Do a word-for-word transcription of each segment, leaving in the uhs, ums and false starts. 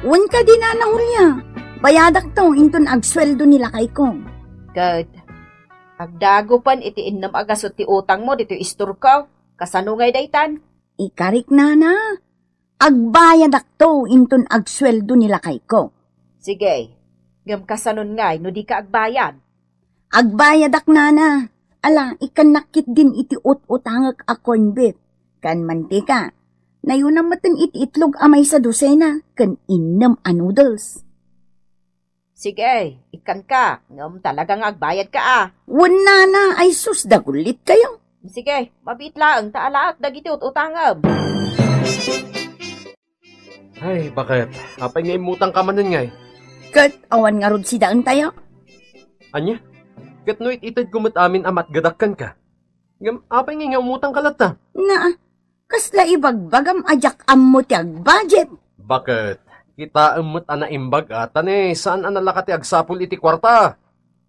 Wen kadi, Nana Julia, bayadakto inton agsueldo ni lakayko. Ket agdagupen iti innem a gasut ti utangmo ditoy istorko. Kasano ngay daytan? Ikarik, Nana. Agbayadakto inton agsueldo ni lakayko. Sige, ngem kasanon ngay no dika agbayad? Agbayadak, Nana. Ala, ikkannak ketdin iti ut-utangek a corned beef ken mantika. Nayonam metten iti itlog a maysa dosena ken innem a noodles. Sige, ikkanka, ngem talaga nga agbayadka a. Wen, Nana, ay sus, dagulitkayo. Sige, mabiit laeng ta alaek dagiti ut-utangem. Ay, baket, apay nga immutangka manen ngay? Ket awan ngarud sidaentayo? Ania? Ket no it-itedko met amin a matgedak kenka? Ngem apay ngay nga umutangka latta? Na, kasla ibagbagam a diak ammo ti agbudget. Baket, kitaem met a naimbag a, ta ne, saan a nalaka ti agsapul iti kuarta.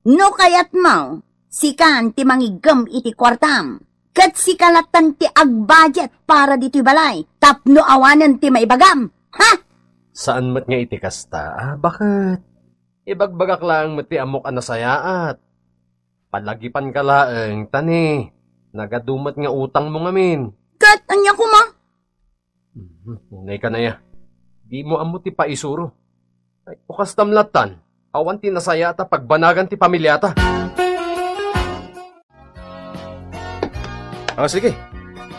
No kayatmo, sikan ti mangiggem iti kuartam. Ket sika lattan ti agbudget para ditoy balay tapno awanen ti maibagam. Ha? Saan met nga iti kasta, a, baket? Ibagbagak laeng met ti ammok a nasayaat. Palagipanka laeng, ta ne, nagadu met nga utangmo ngamin. Ket ania koma? Mhm, unay ka na ya. Di mo ammo ti paisuro. Ay, o kastam lattan, awan ti nasayaat a pagbanagan ti pamiliata. O, sige.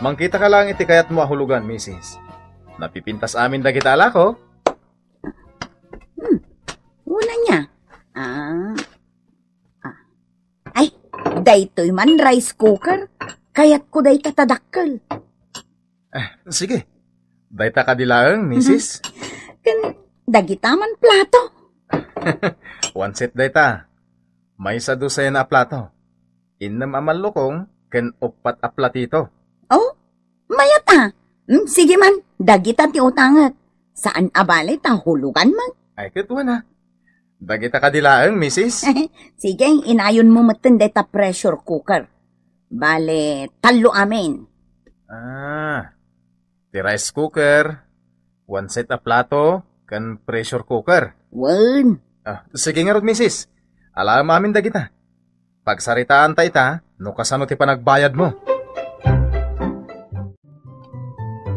Mangkita ka laeng iti kayatmo a hulugan, misis. Napipintas amin dagita alako. Hmm. Una niya. Ah. Ah. Ay, daytoy man rice cooker. Kayatko dayta ta dakkel. Eh, sige. Dayta kadi laeng, misis? Ken dagita man plato. One set dayta. Maysa dosena a plato. Innem a mallukong ken uppat a platito. Oh, mayat a. Hmm, sige man, dagita ti utangek. Saan a bale ta hulugan man. Ay, ket wen a. Dagita kadi laeng, misis? Sige, inayonmo metten dayta pressure cooker. Bale, tallo amin. Ah, ti rice cooker, one set a plato, ken pressure cooker. Wen. Ah, sige ngarud, misis. Alaem amin dagita. Pagsaritaanta ita no kasano ti panagbayadmo.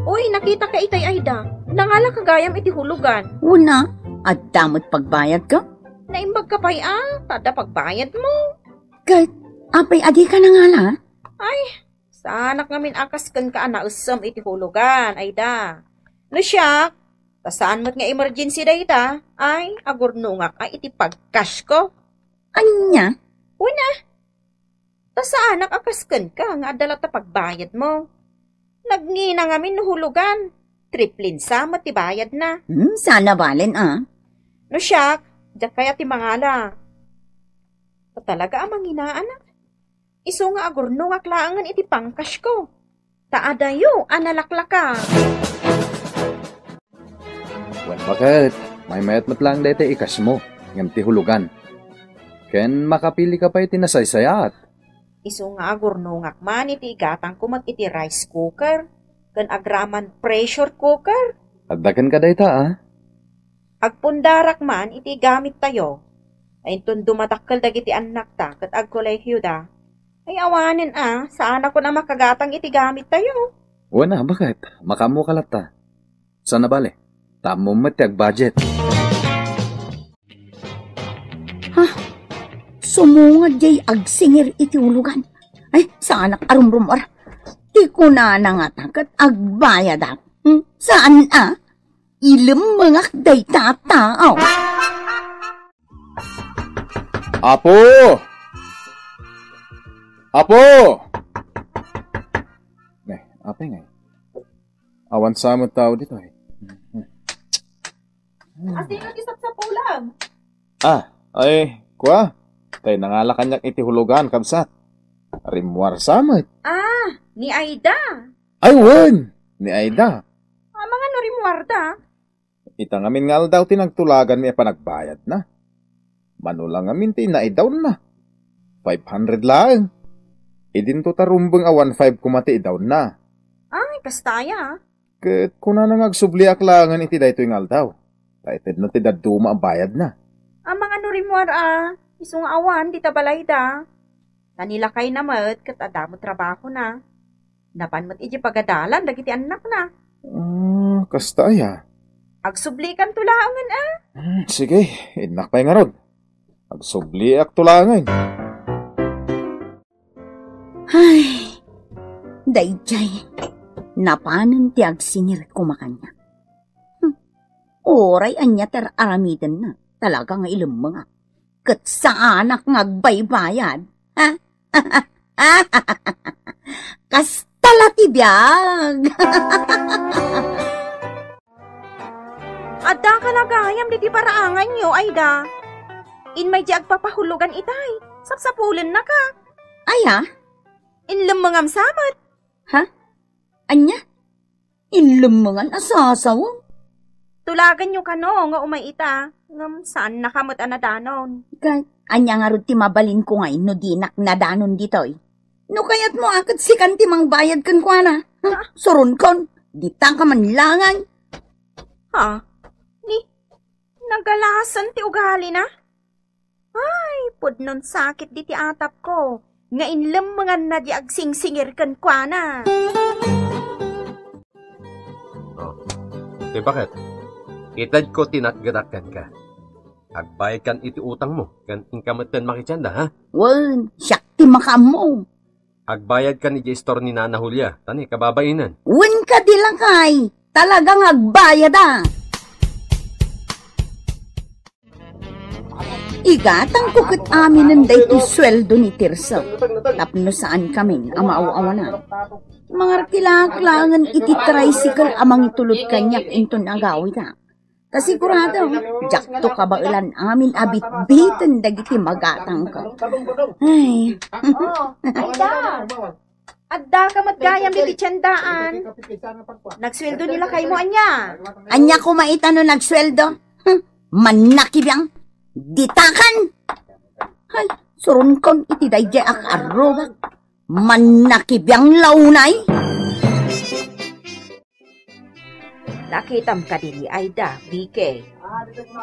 Uy, nakitaka itay, Aida. Nangalaka gayam iti hulugan. Una, adda met pagbayadka? Naimbagka pay a, ta adda pagbayadmo. Ket, apay a dika nangala? Ay, saanak ngamin a kas kenka a naessem iti hulugan, Aida. No siak, ta saan met nga emergency dayta, ay, agurnongak a iti pag-cash ko. Ania? Wen a. Ta saanak a kas kenka nga adda latta pagbayadmo. Nagngina ngamin no hulugan, triplinsa met ti bayadna. Hmm, saan a balen a. No siak, diak kayat ti mangala. Ta talaga a manginaanak. Isu nga agurnongak laengen iti pangkashko. Ta adayo a nalaklaka. Wen, baket, maymayat met laeng daytoy ikashmo, ngem ti hulugan. Ken makapilika pay ti nasaysayaat. Isu nga agurnongak man iti igatangko met iti rice cooker, ken agraman pressure cooker. Adda kenka dayta, a? Agpundarak man iti gamittayo. Inton dumadakkel dagiti annakta ket agkolehioda, ay awanen a, saanakon a makagatang iti gamittayo. Wen a, baket, makaammoka latta. Saan a bale, ta ammom met ti agbudget. Ha? Sumungad jay agsingir iti hulugan. Ay, saanak a rumrumuar. Ti kunana ngata ket agbayadak. Hmm? Saan a? Ilemmengak dayta a tao. Apo! Apo! Ne, apay ngay? Awan sa met tao ditoy. Asino ti sapsapulam? Ah, ay, kua. Tay nangala kaniak iti hulugan, kabsat. Rimmuar sa met. Ah, ni Aida. Ay, wen! Ni Aida. Amangan no rimmuarda? Ita ngamin nga aldaw ti nagtulaganmi a panagbayadna. Mano la ngamin ti inaidawnna. Five hundred laeng. Idinto ta rumbeng a one five koma ti idawnna. Ay, kasta aya. Ket kunana nga agsubliak laengen iti daytoy nga aldaw. Ta itedna ti dadduma a bayadna. Amangan no rimmuar a, isu nga awan dita balayda. Ta ni lakayna met ket adda met trabahona. Napan met idiay pagadalan dagiti annakna. Ah, kasta aya? Agsublikanto laengen a. Hmm, sige, innak pay ngarud. Agsubliakto laengen. Ay, daydiay, napanen ti agsingir koma kaniak. Hmm, uray ania ti ar-aramidenna, talaga nga ilemmengak. Ket saanak nga agbaybayad. Ha? Kasta la ti biag. Adda ka la gayam ditoy paraanganyo, Aida. Immay di agpapahulogan itay, sapsapulennaka. Aya? Inlemmengam sa met. Ha? Ania? Inlemmengan a sasawem? Tulaganyo kano nga umay ita, ngem saannaka met a nadanon. Ket ania ngarud ti mabalinko ngay no dinak nadanon ditoy? No kayatmo a ket sikan ti mangbayad kenkuana, ha? Ah. Suronkon, ditaka man laengen. Ha? Ni, nagalasen ti ugalina? Ay, pudnon sakit diti atapko, nga inlemmenganna di agsingsingir kenkuana. Oh. Ti baket, itedko ti natgetak kenka. Agbayadkan iti utangmo, ken inka metten makitienda, ha? Wen, siak ti makaammo. Agbayadkan idiay istor ni Nana Julia, ta ni kababainen. Wen kadi lakay, talaga nga agbayada. Igatangko ket aminen daytoy sueldo ni Tirso, tapno saankamin a maaw-awanan. Mangarkilaak laengen iti tricycle a mangitulod kaniak inton agawida. Ta sigurado, diakto kabaelan amin a bitbiten dagiti magatangko. Ay. Oh, Aida. Addaka met gayam iti tiendaan. Nagsueldo ni lakaymo, ania? Ania koma ita no nagsueldo? Hmm, mannakibiang. Ditakan! Ay, suronkon iti daydiay a kaarrubak. Mannakibiang la unay! Nakitam kadi ni Aida, Bikey?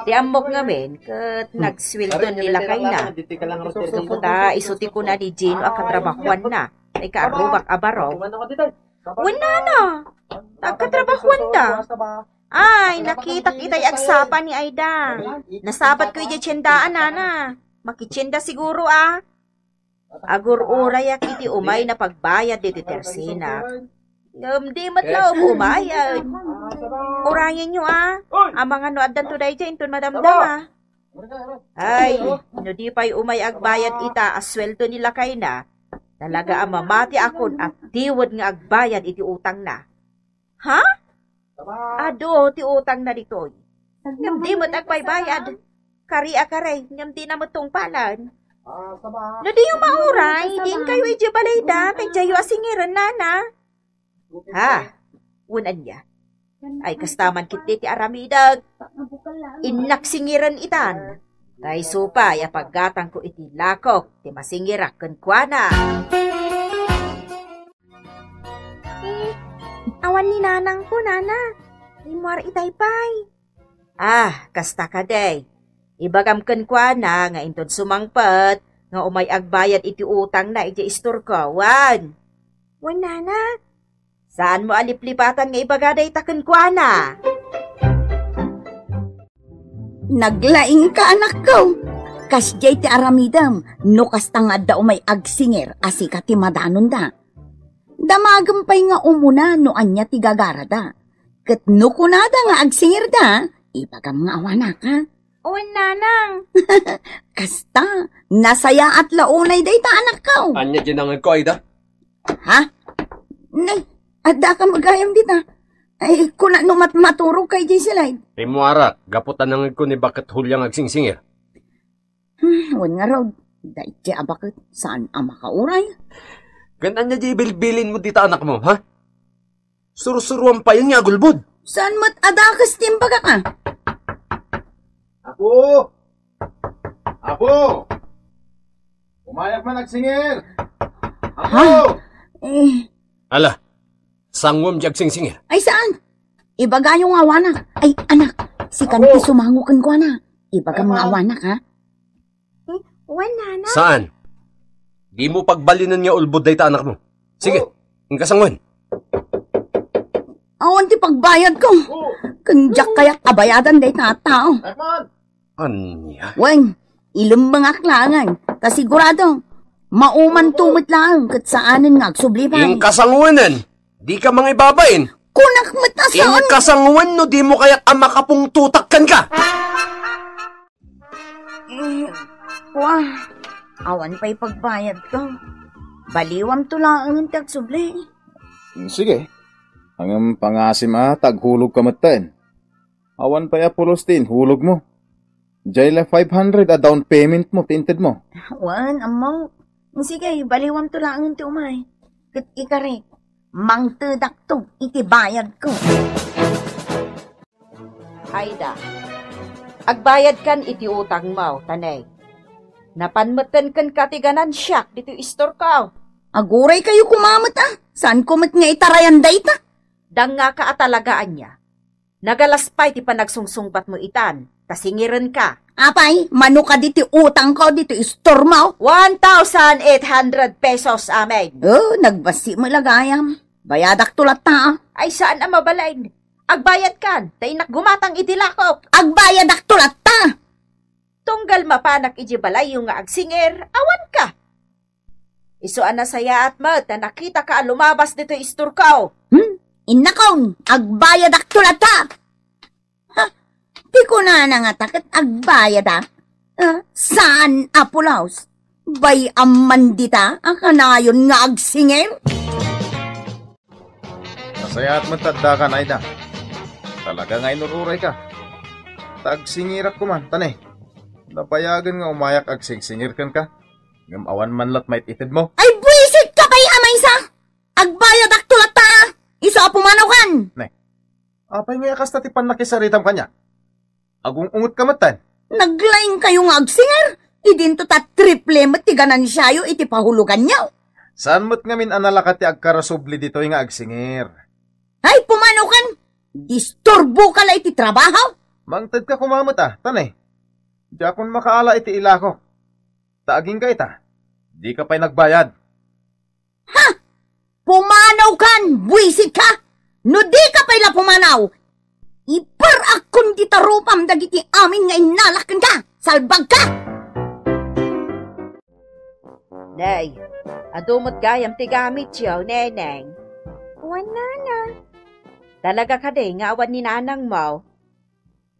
Ti ammok ngamin ket nagsueldo ni lakayna. Gapu ta isu ti kuna ni Gino a katrabahuanna, ti kaarrubak a barok. Wen, nana, ta agkatrabahuanda. Ay, nakitak itay agsapa ni Aida. Nasabatko idiay tiendaan, nana. Makitienda siguro, a. Agur-urayak iti umay na pagbayad ditoy tersinak. Ngem di met la umayad. Urayenyo, a. Amangan no addanto daydiay inton madamdama. Ay, no di pay umay agbayad ita a sueldo ni lakayna, talaga a mamatiakon a tiwed nga agbayad iti utangna. Ha? Adu ti utangna ditoy. Ngem di met agbaybayad. Kari a kari, ngem dina met tungpalan. No diyo mauray, diin kayo idiay balayda, ta idiayo a singiren, nana. Ha? Wen ania? Ay, kasta man ketdi ti aramidek. Innak singiren itan. Ta isu pay a paggatangko iti lakok ti masingirak kenkuana. Eh, awan ni nanangko, nana. Rimmuar itay pay. Ah, kasta kadi. Ibagam kenkuana nga inton sumangpet nga umay agbayad iti utangna idiay istorko, wen? Wen, nana. Saanmo a liplipatan nga ibaga dayta kenkuana? Naglaingka, anakko. Kasdiay ti aramidem no kasta nga adda umay agsingir a sika ti madanonda. Damagem pay nga umuna no ania ti gagarada. Ket no kunada nga agsingirda, ibagam nga awanak, ha? Wen, nanang. Kasta, nasayaat la unay dayta, anakko. Ania diay nangegko, Aida? Ha? Nay, addaka met gayam dita. Ay, kuna no mat-, maturogka idiay silay. Rimmuarak, gapu ta nangegko ni Baket Julia nga agsingsingir. Hmm, wen ngarud, daydiay a baket, saan a makauray? Ken ania diay bilbilinmo dita anakmo, ha? Sursuruam pay nga agulbod. Saan met a dakes ti imbagak, a? Apo! Apo! Umayak man agsingir! Apo! Ha? Eh. Ala, sanguem diay agsingsingir. Ay, saan? Ibagayo nga awanak. Ay, anak, Sikan ti sumango kenkuana. Ibagam nga awanak, ha? Eh, wen, nana. Saan? Dimo pagbalinen nga ulbod dayta anakmo. Sige, inka sangoen. Awan ti pagbayadko. Ken diak kayat a bayadan dayta a tao. Ania? Wen, ilemmengak laengen. Ta sigurado, maumanto met laeng ket saanen nga agsubli pay. Inka sangoen. Dika mangibabain. Kunak met a saan. Inka sangoen no dimo kayat a makapungtotak kenka. Eh, kua, awan pay pagbayadko. Baliwamto laeng ti agsubli. Sige. Ngem pangasim a ta aghulogka metten. Awan pay a pulos ti inhulogmo. Diay la five hundred a down payment mo ti intedmo. Wen, ammo. Sige, baliwamto laeng ti umay. Ket ikarik, mangtedakto iti bayadko. Aida, agbayadkan iti utangmo, tanay. Napan metten kenka ti ganansiak ditoy istorko. Aguray kayo koma met, a. Saanko met nga itarayan dayta? Dangngaka a talaga, ania? Nagalas pay ti panagsungsungbatmo itan, ta singirenka. Apay, mano kadi ti utangko ditoy istormo? One thousand eight hundred pesos, amen. Oh, nagbassi mo la gayam. Bayadakto latta, a. Ay, saan a mabalin? Agbayadkan, ta innak gumatang iti lakok. Agbayadakto latta. Tunggal mapanak iti balayyo nga agsingir, awanka. Isu a nasayaat met ta nakitaka a lumabas ditoy istorko. Hmm? Innakon, agbayadakto latta. Ha? Ti kunana ngata ket agbayada? Ah, saan a pulos? Bay-am man dita a kanayon nga agsingir? Nasayaat met ta addakan, Aida. Talaga nga inur-urayka. Ta agsingirak koman, ta ne, nabayagen nga umayak agsingsingir kenka. Ngem awan man lat mait-itedmo. Ay, buisitka pay a maysa! Agbayadakto latta! Isu a pumanawkan! Ne, apay ngay a kasta ti pannakisaritam kaniak? Agung-ungetka metten. Naglaingkayo nga agsingir? Idinto ta triple met ti ganansiayo iti pahuloganyo. Saan met ngamin a nalaka ti agkarasubli ditoy nga agsingir? Ay, pumanawkan! Disturboka la iti trabaho! Mangtedka koma met, a, ta ne, diakon makaala iti ilako. Ta agingga ita, dika pay nagbayad. Ha! Pumanawkan, buisitka! No dika pay la pumanaw, iper-akkon dita rupam dagiti amin nga innalak kenka! Salbagka! Nay, adu met gayam ti gamityo, Neneng. Wen, nana. Talaga kadi nga awan ni nanangmo?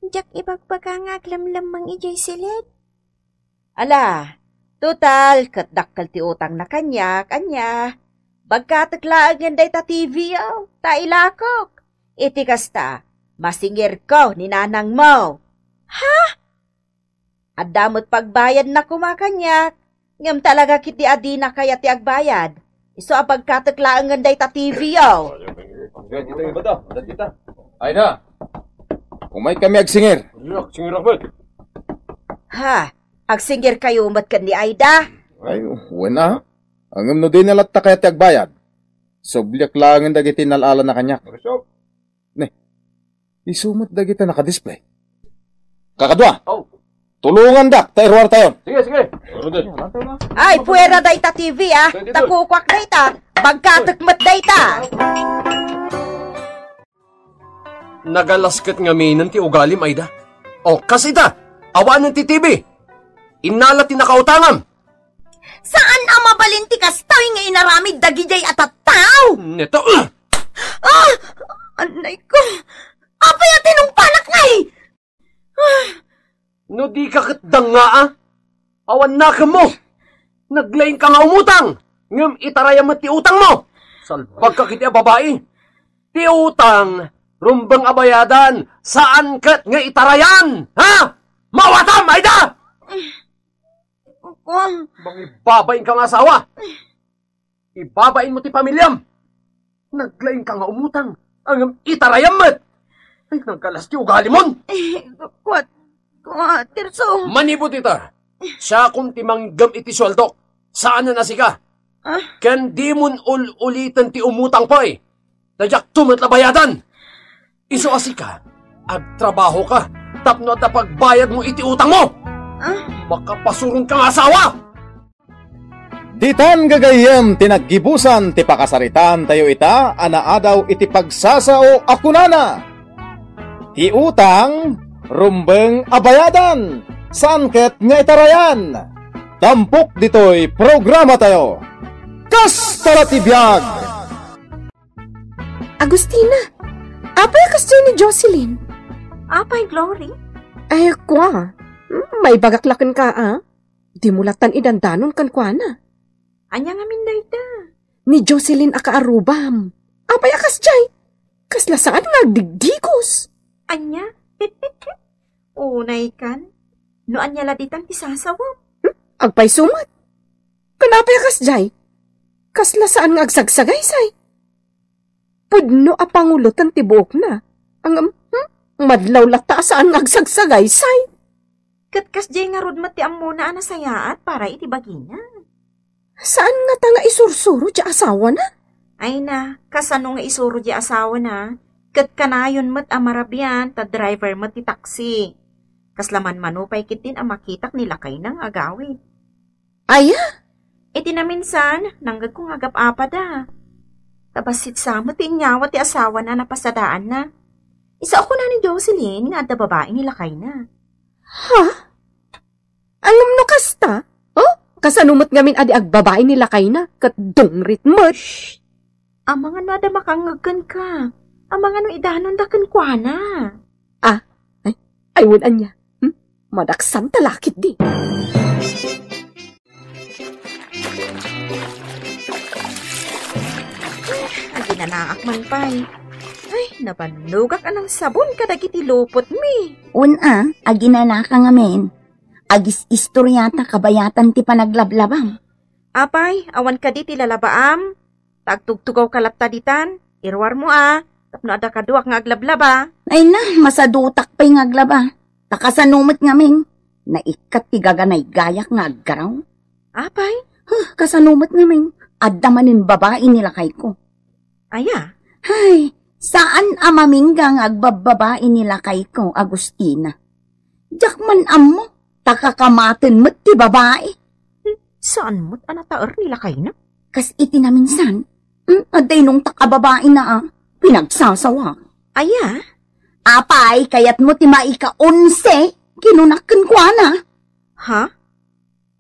Diak ibagbaga nga aglemlemmeng idiay siled. Ala, total, ket dakkel ti utangna kaniak, ania? Bagkatek laengen dayta T V-yo, ta ilakok. Iti kasta, masingirko ni nanangmo. Ha? Adda met pagbayadna koma kaniak, ngem talaga ketdi a dina kayat ti agbayad. Isu a bagkatek laengen dayta T V-yo. Aida, umay kami agsingir. Agsingir met. Ha? Agsingirkayo met ken ni Aida? Ay, wen a. Ngem no dina latta kayat ti agbayad, subliak laengen dagiti nal-alana kaniak. Ne, isu met dagita nakadisplay. Kakadua, tulongandak ta iruartayon. Sige, sige. Ay, puera dayta T V, a. Ta kukuak dayta. Bagkatek met dayta. Nagalasket ngaminen ti ugalim, Aida. O, kas ita, awanen ti T V. Innala ti nakautangam. Saan a mabalin ti kastoy nga inaramid dagidiay a tattao? Neto. Ah! Anay ko! Apay a tinungpanak ngay? Ah! No dika ket dangngaa, awan nakemmo. Naglaingka nga umutang, ngem itarayam met ti utangmo. Salbagka ket a babai. Ti utang, rumbeng a bayadan, saan ket nga itarayan. Ha? Mawatam, Aida! Kuan. Mangibabain ka nga asawa. Ibabain mo ti pamilyam. Naglaing ka nga umutang. Ngem itarayam met. Ay, nagalas ti ugalimon. Eh, kuat, kuat, Tirso. Manipud ita, siakon ti manggem iti sueldok. Saanen a sika. Ah? Ken dimon ul-uliten ti umutang pay. Ta diakto met la bayadan. Isu a sika, agtrabaho ka. Tapno adda pagbayadmo iti utangmo. Ah? Makapasuron ka nga asawa! Ditan gagayyem ti naggibusan ti pakasaritaan tayo ita a naadaw iti pagsasao a kunana, "Ti utang, rumbeng a bayadan, saan ket nga itarayan." Tampok ditoy programa tayo. Kasta la ti biag! Agustina, apay a kasdiay ni Jocelyn? Apay, Glory? Ay, kua. Hmm, maibagak la kenka, a? Dimo lattan idandanon kenkuana. Ania ngamin dayta? Ni Jocelyn a kaarrubam. Apay a kasdiay? Kasla saan nga agdigdigos? Ania? Unay kan? No ania la ditan ti sasawam? Hmm? Agpayso met. Kan apay a kasdiay? Kasla saan nga agsagsagaysay? Pudno a panguloten ti buokna. Ngem, hmm? Madlaw latta a saan nga agsagsagaysay. Ket kasdiay ngarud met ti ammona a nasayaat para iti bagina. Saan ngata nga isursuro ti asawana? Ay na, kasano nga isuro ti asawana? Ket kanayon met a marabian ta driver met ti taxi. Kasla manmano pay ketdin a makitak ni lakayna nga agawid. Aya? Iti naminsan, nanggegko nga agap-apada. Ta bassit sa met ti inyawat ti asawana a napasadaanna. Isu a kuna ni Jocelyn nga adda babai ni lakayna. Ha? Ngem no kasta? Oh? Kasano met ngamin a di agbabai ni lakayna? Ket dungrit met. Shh! Amangan no adda makangngeg kenka. Amangan no idanonda kenkuana. Ah, ay, ay, wen ania. Hmm? Madaksan ta la ketdi. Aginanaak man pay. Ay, nabannogak a nangsabon kadagiti lupotmi. Wen a, aginanaka ngamin. Agis-istoriata kabayatan ti panaglablabam. Apay, awan kadi ti lalabaam? Ta agtugtugawka latta ditan. Iruarmo a, tapno adda kaduak nga aglablaba. Ay na, masadutak pay nga aglaba. Ta kasano met ngamin? Naikkat ti gaganaygayak nga aggaraw. Apay? Huh, kasano met ngamin? Adda manen babai ni lakayko. Aya? Hay, saan a mamingga nga agbabbabai ni lakayko, Agustina. Diak man ammo, ta kakamaten met ti babai. Hmm, saan met a nataer ni lakayna? Kas iti naminsan, hmm, adda inungtak a babaina a pinagsasawa. Aya? Apay, kayatmo ti maika-onse, kinunak kenkuana. Ha?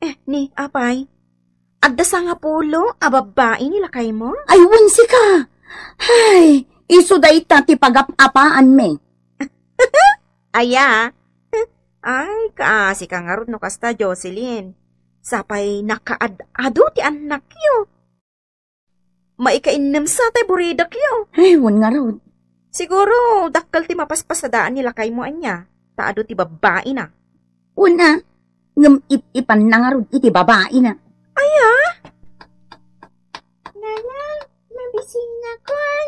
Eh, ni, apay? Adda sangapulo a babbai ni lakaymo? Ay, wen sika! Hay, isu dayta ti pagap-apaanmi. Aya? Ay, kaasi ka ngarud no kasta, Jocelyn. Sapay nakaad-adu ti annakyo. Maikainnem sa tay buridekyo. Ay, wen ngarud. Siguro, dakkel ti mapaspasadaen ni lakaymo ania, ta adu ti babbaina. Wen a, ngem ip-ipanna ngarud iti babaina. Aya? Nana, mabisinakon.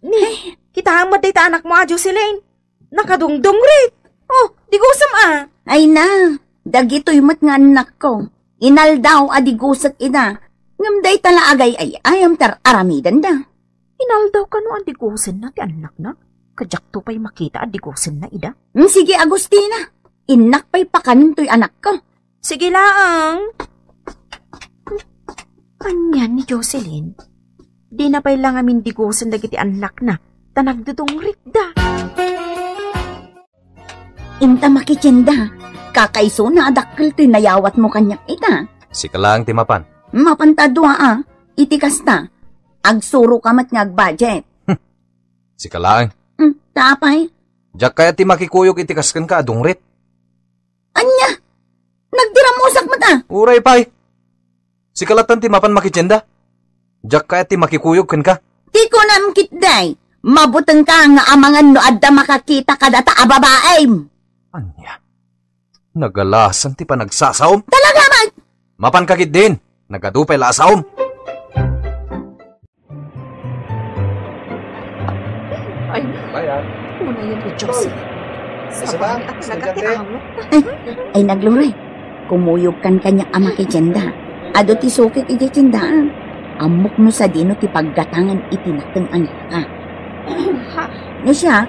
Ni, kitaem met dayta anakmo a Jocelyn. Nakadungdungrit. Oh, digosem a. Ay na, dagitoy met nga annakko. Inaldaw a digosek ida. Ngem dayta la agay-ayam ti ar-aramidenda. Inaldaw kano a digosenna ti annakna? Kadiakto pay makita a digosenna ida. Mm, sige, Agustina. Innak pay pakanen toy anakko. Sige laeng. Ania ni Jocelyn? Dina pay la ngamin digosen dagiti annakna, ta nagdudungritda. Inta makitienda, kakaisuna a dakkel toy nayawatmo kaniak ita. Sika laeng ti mapan. Mapan ta dua a, iti kasta, agsuroka met nga agbudget. Sika laeng. Mm, ta apay? Diak kayat ti makikuyog iti kas kenka a dungrit. Ania? Nagdiramusak met a. Uray pay. Sika lattan ti mapan makitienda. Diak kayat ti makikuyog kenka. Ti kunam ketdi, mabutengka nga amangan no adda makakita kadata a babaim. Ania? Nagalasan ti panagsasaom. Talaga man! Mapanka ketdin. Nagadu pay la a saom. Ay, Bye, ah. Unayen ni Josie. Sabali a talaga ti awat. Ay, ay, nagluray. Kumuyogkan kaniak a makitienda. Adu ti sukit iti tiendaan. Ammok no sadino ti paggatangan iti nateng a naka. Ha? No siak,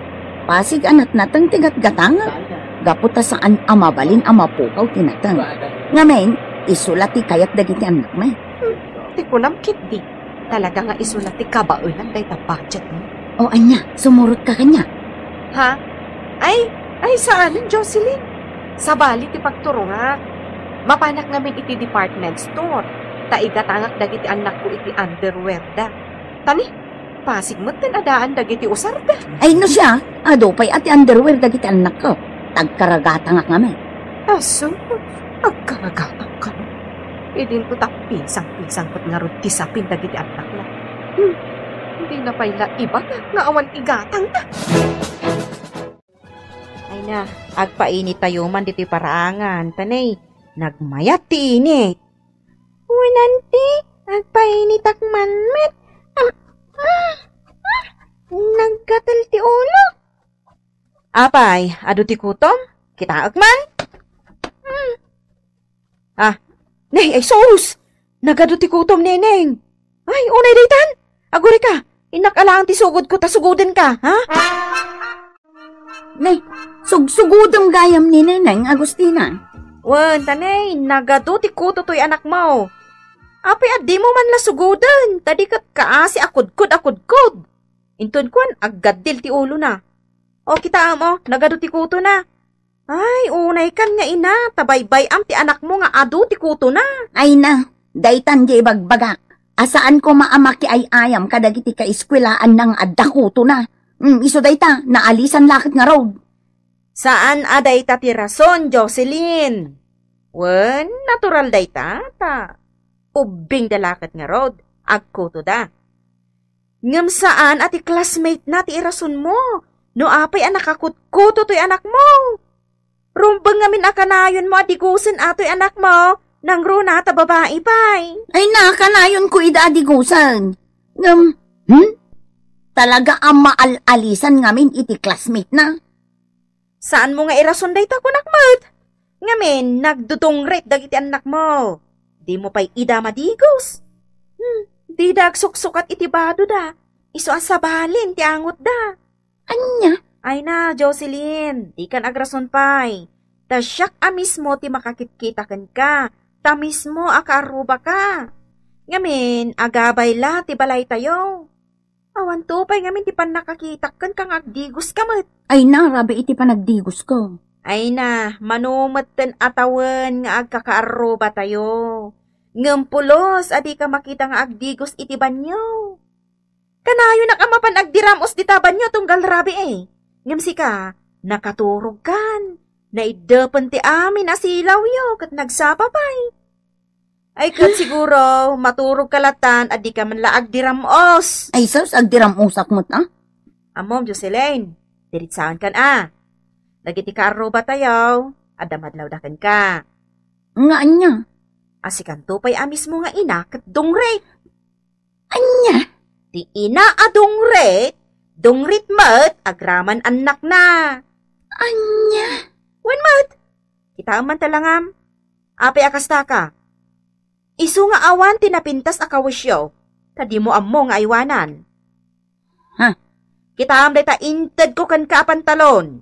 Pasig a natnateng ti gatgatangek, gapu ta saan a mabalin a mapukaw ti nateng. Ngamin, isu la ti kayat dagiti annakmi. Hmm, ti kunam ketdi, talaga nga isu la ti kabaelan dayta budget mo. O ania, sumurotka kaniak? Ha? Ay, ay, saanen, Jocelyn. Sabali ti pagturongak. Mapanak ngamin iti department store, ta igatangak dagiti annakko iti underwear da. Tani, pasig metten a daan dagiti usarda. Ay, no siak, adu pay a ti underwear dagiti annakko. Tagkaragatangak ngamin. Aso, agkaragatangka no? Idinto ta pisang-pisang ket ngarud ti sapin dagiti annakna. Hmm, dina pay la ibaga nga awan igatangna. Ay na, agpainitayo man ditoy paraangan, tanay, nagmayat ti init. Wen, anti, agpainitak man met. Am, ah, ah, naggatel ti ulo. Apay, adu ti kutom? Kitaek man. Hmm. Ah, nay, ay sus! Nagadu ti kutom, Neneng. Ay, unay daytan. Agurayka, innak a laeng ti sugodko ta sugodenka, ha? Nay, sugsugudem gayam ni Neneng, Agustina. Wen, tanay, nagadu ti kuto toy anakmo. Apay a dimo man la sugoden, ta di ket kaasi a kudkod a kudkod. Inton kuan, aggaddil ti ulona. O, kitaem, o, nagadu ti kutona. Ay, unaykan nga ina, ta baybay-am ti anakmo nga adu ti kutona. Ay na, daytan ti ibagbagak. A saan koma a makiay-ayam kadagiti kaeskuelaanna nga adda kutona. Hmm, isu dayta, naalisan la ket ngarud. Saan a dayta ti rason, Jocelyn. Wen, natural dayta, ta ubbingda la ket ngarud, agkutoda. Ngem saan a ti classmate na ti irasonmo no apay a nakakutkuto toy anakmo. Rumbeng ngamin a kanayonmo a digusen a toy anakmo, nangruna ta babai pay. Ay na, kanayonko ida a digusen. Ngem, hmm? Talaga a maal-alisan ngamin iti classmate na. Saanmo nga irason dayta, kunak met. Ngamin, nagdudungrit dagiti annakmo. Dimo pay ida madigus. Hmm, dida agsuksukat iti badoda. Isu a sabalin ti angotda. Ania? Ay na, Jocelyn, dikan agrason pay. Ta siak a mismo ti makakitkitak kenka. Ta mismo a kaarrubaka. Ngamin, agabay la ti balaytayo. Awanto pay ngamin ti pannakakitak kenka nga agdigoska met. Ay na, rabii iti panagdigosko. Ay na, mano metten a tawen nga agkakaarrubatayo. Ngem pulos a dika makita nga agdigos iti banio. Kanayonak a mapan agdiram-os dita banio tunggal rabii. Ngem sika, nakaturogkan. Naiddepen ti amin a silawyo ket nagsapa pay. Ay, ket siguro, maturogka latan a dika man la agdiram-os. Ay, sus, agdiram-osak met, a? Ammom, Jocelyn, diritsaenkan, a. Dagiti kaarrubatayo, adda madlawda kenka. Nga ania? A sikanto pay a mismo nga ina ket dungrit. Ania? Ti ina a dungrit, dungrit met agraman annakna. Ania? Wen met, kitaem man ta langam. Apay a kastaka? Isu nga awan ti napintas a kawisyo, ta dimo ammo nga aywanan. Ha? Kitaem dayta intedko kenka a pantalon.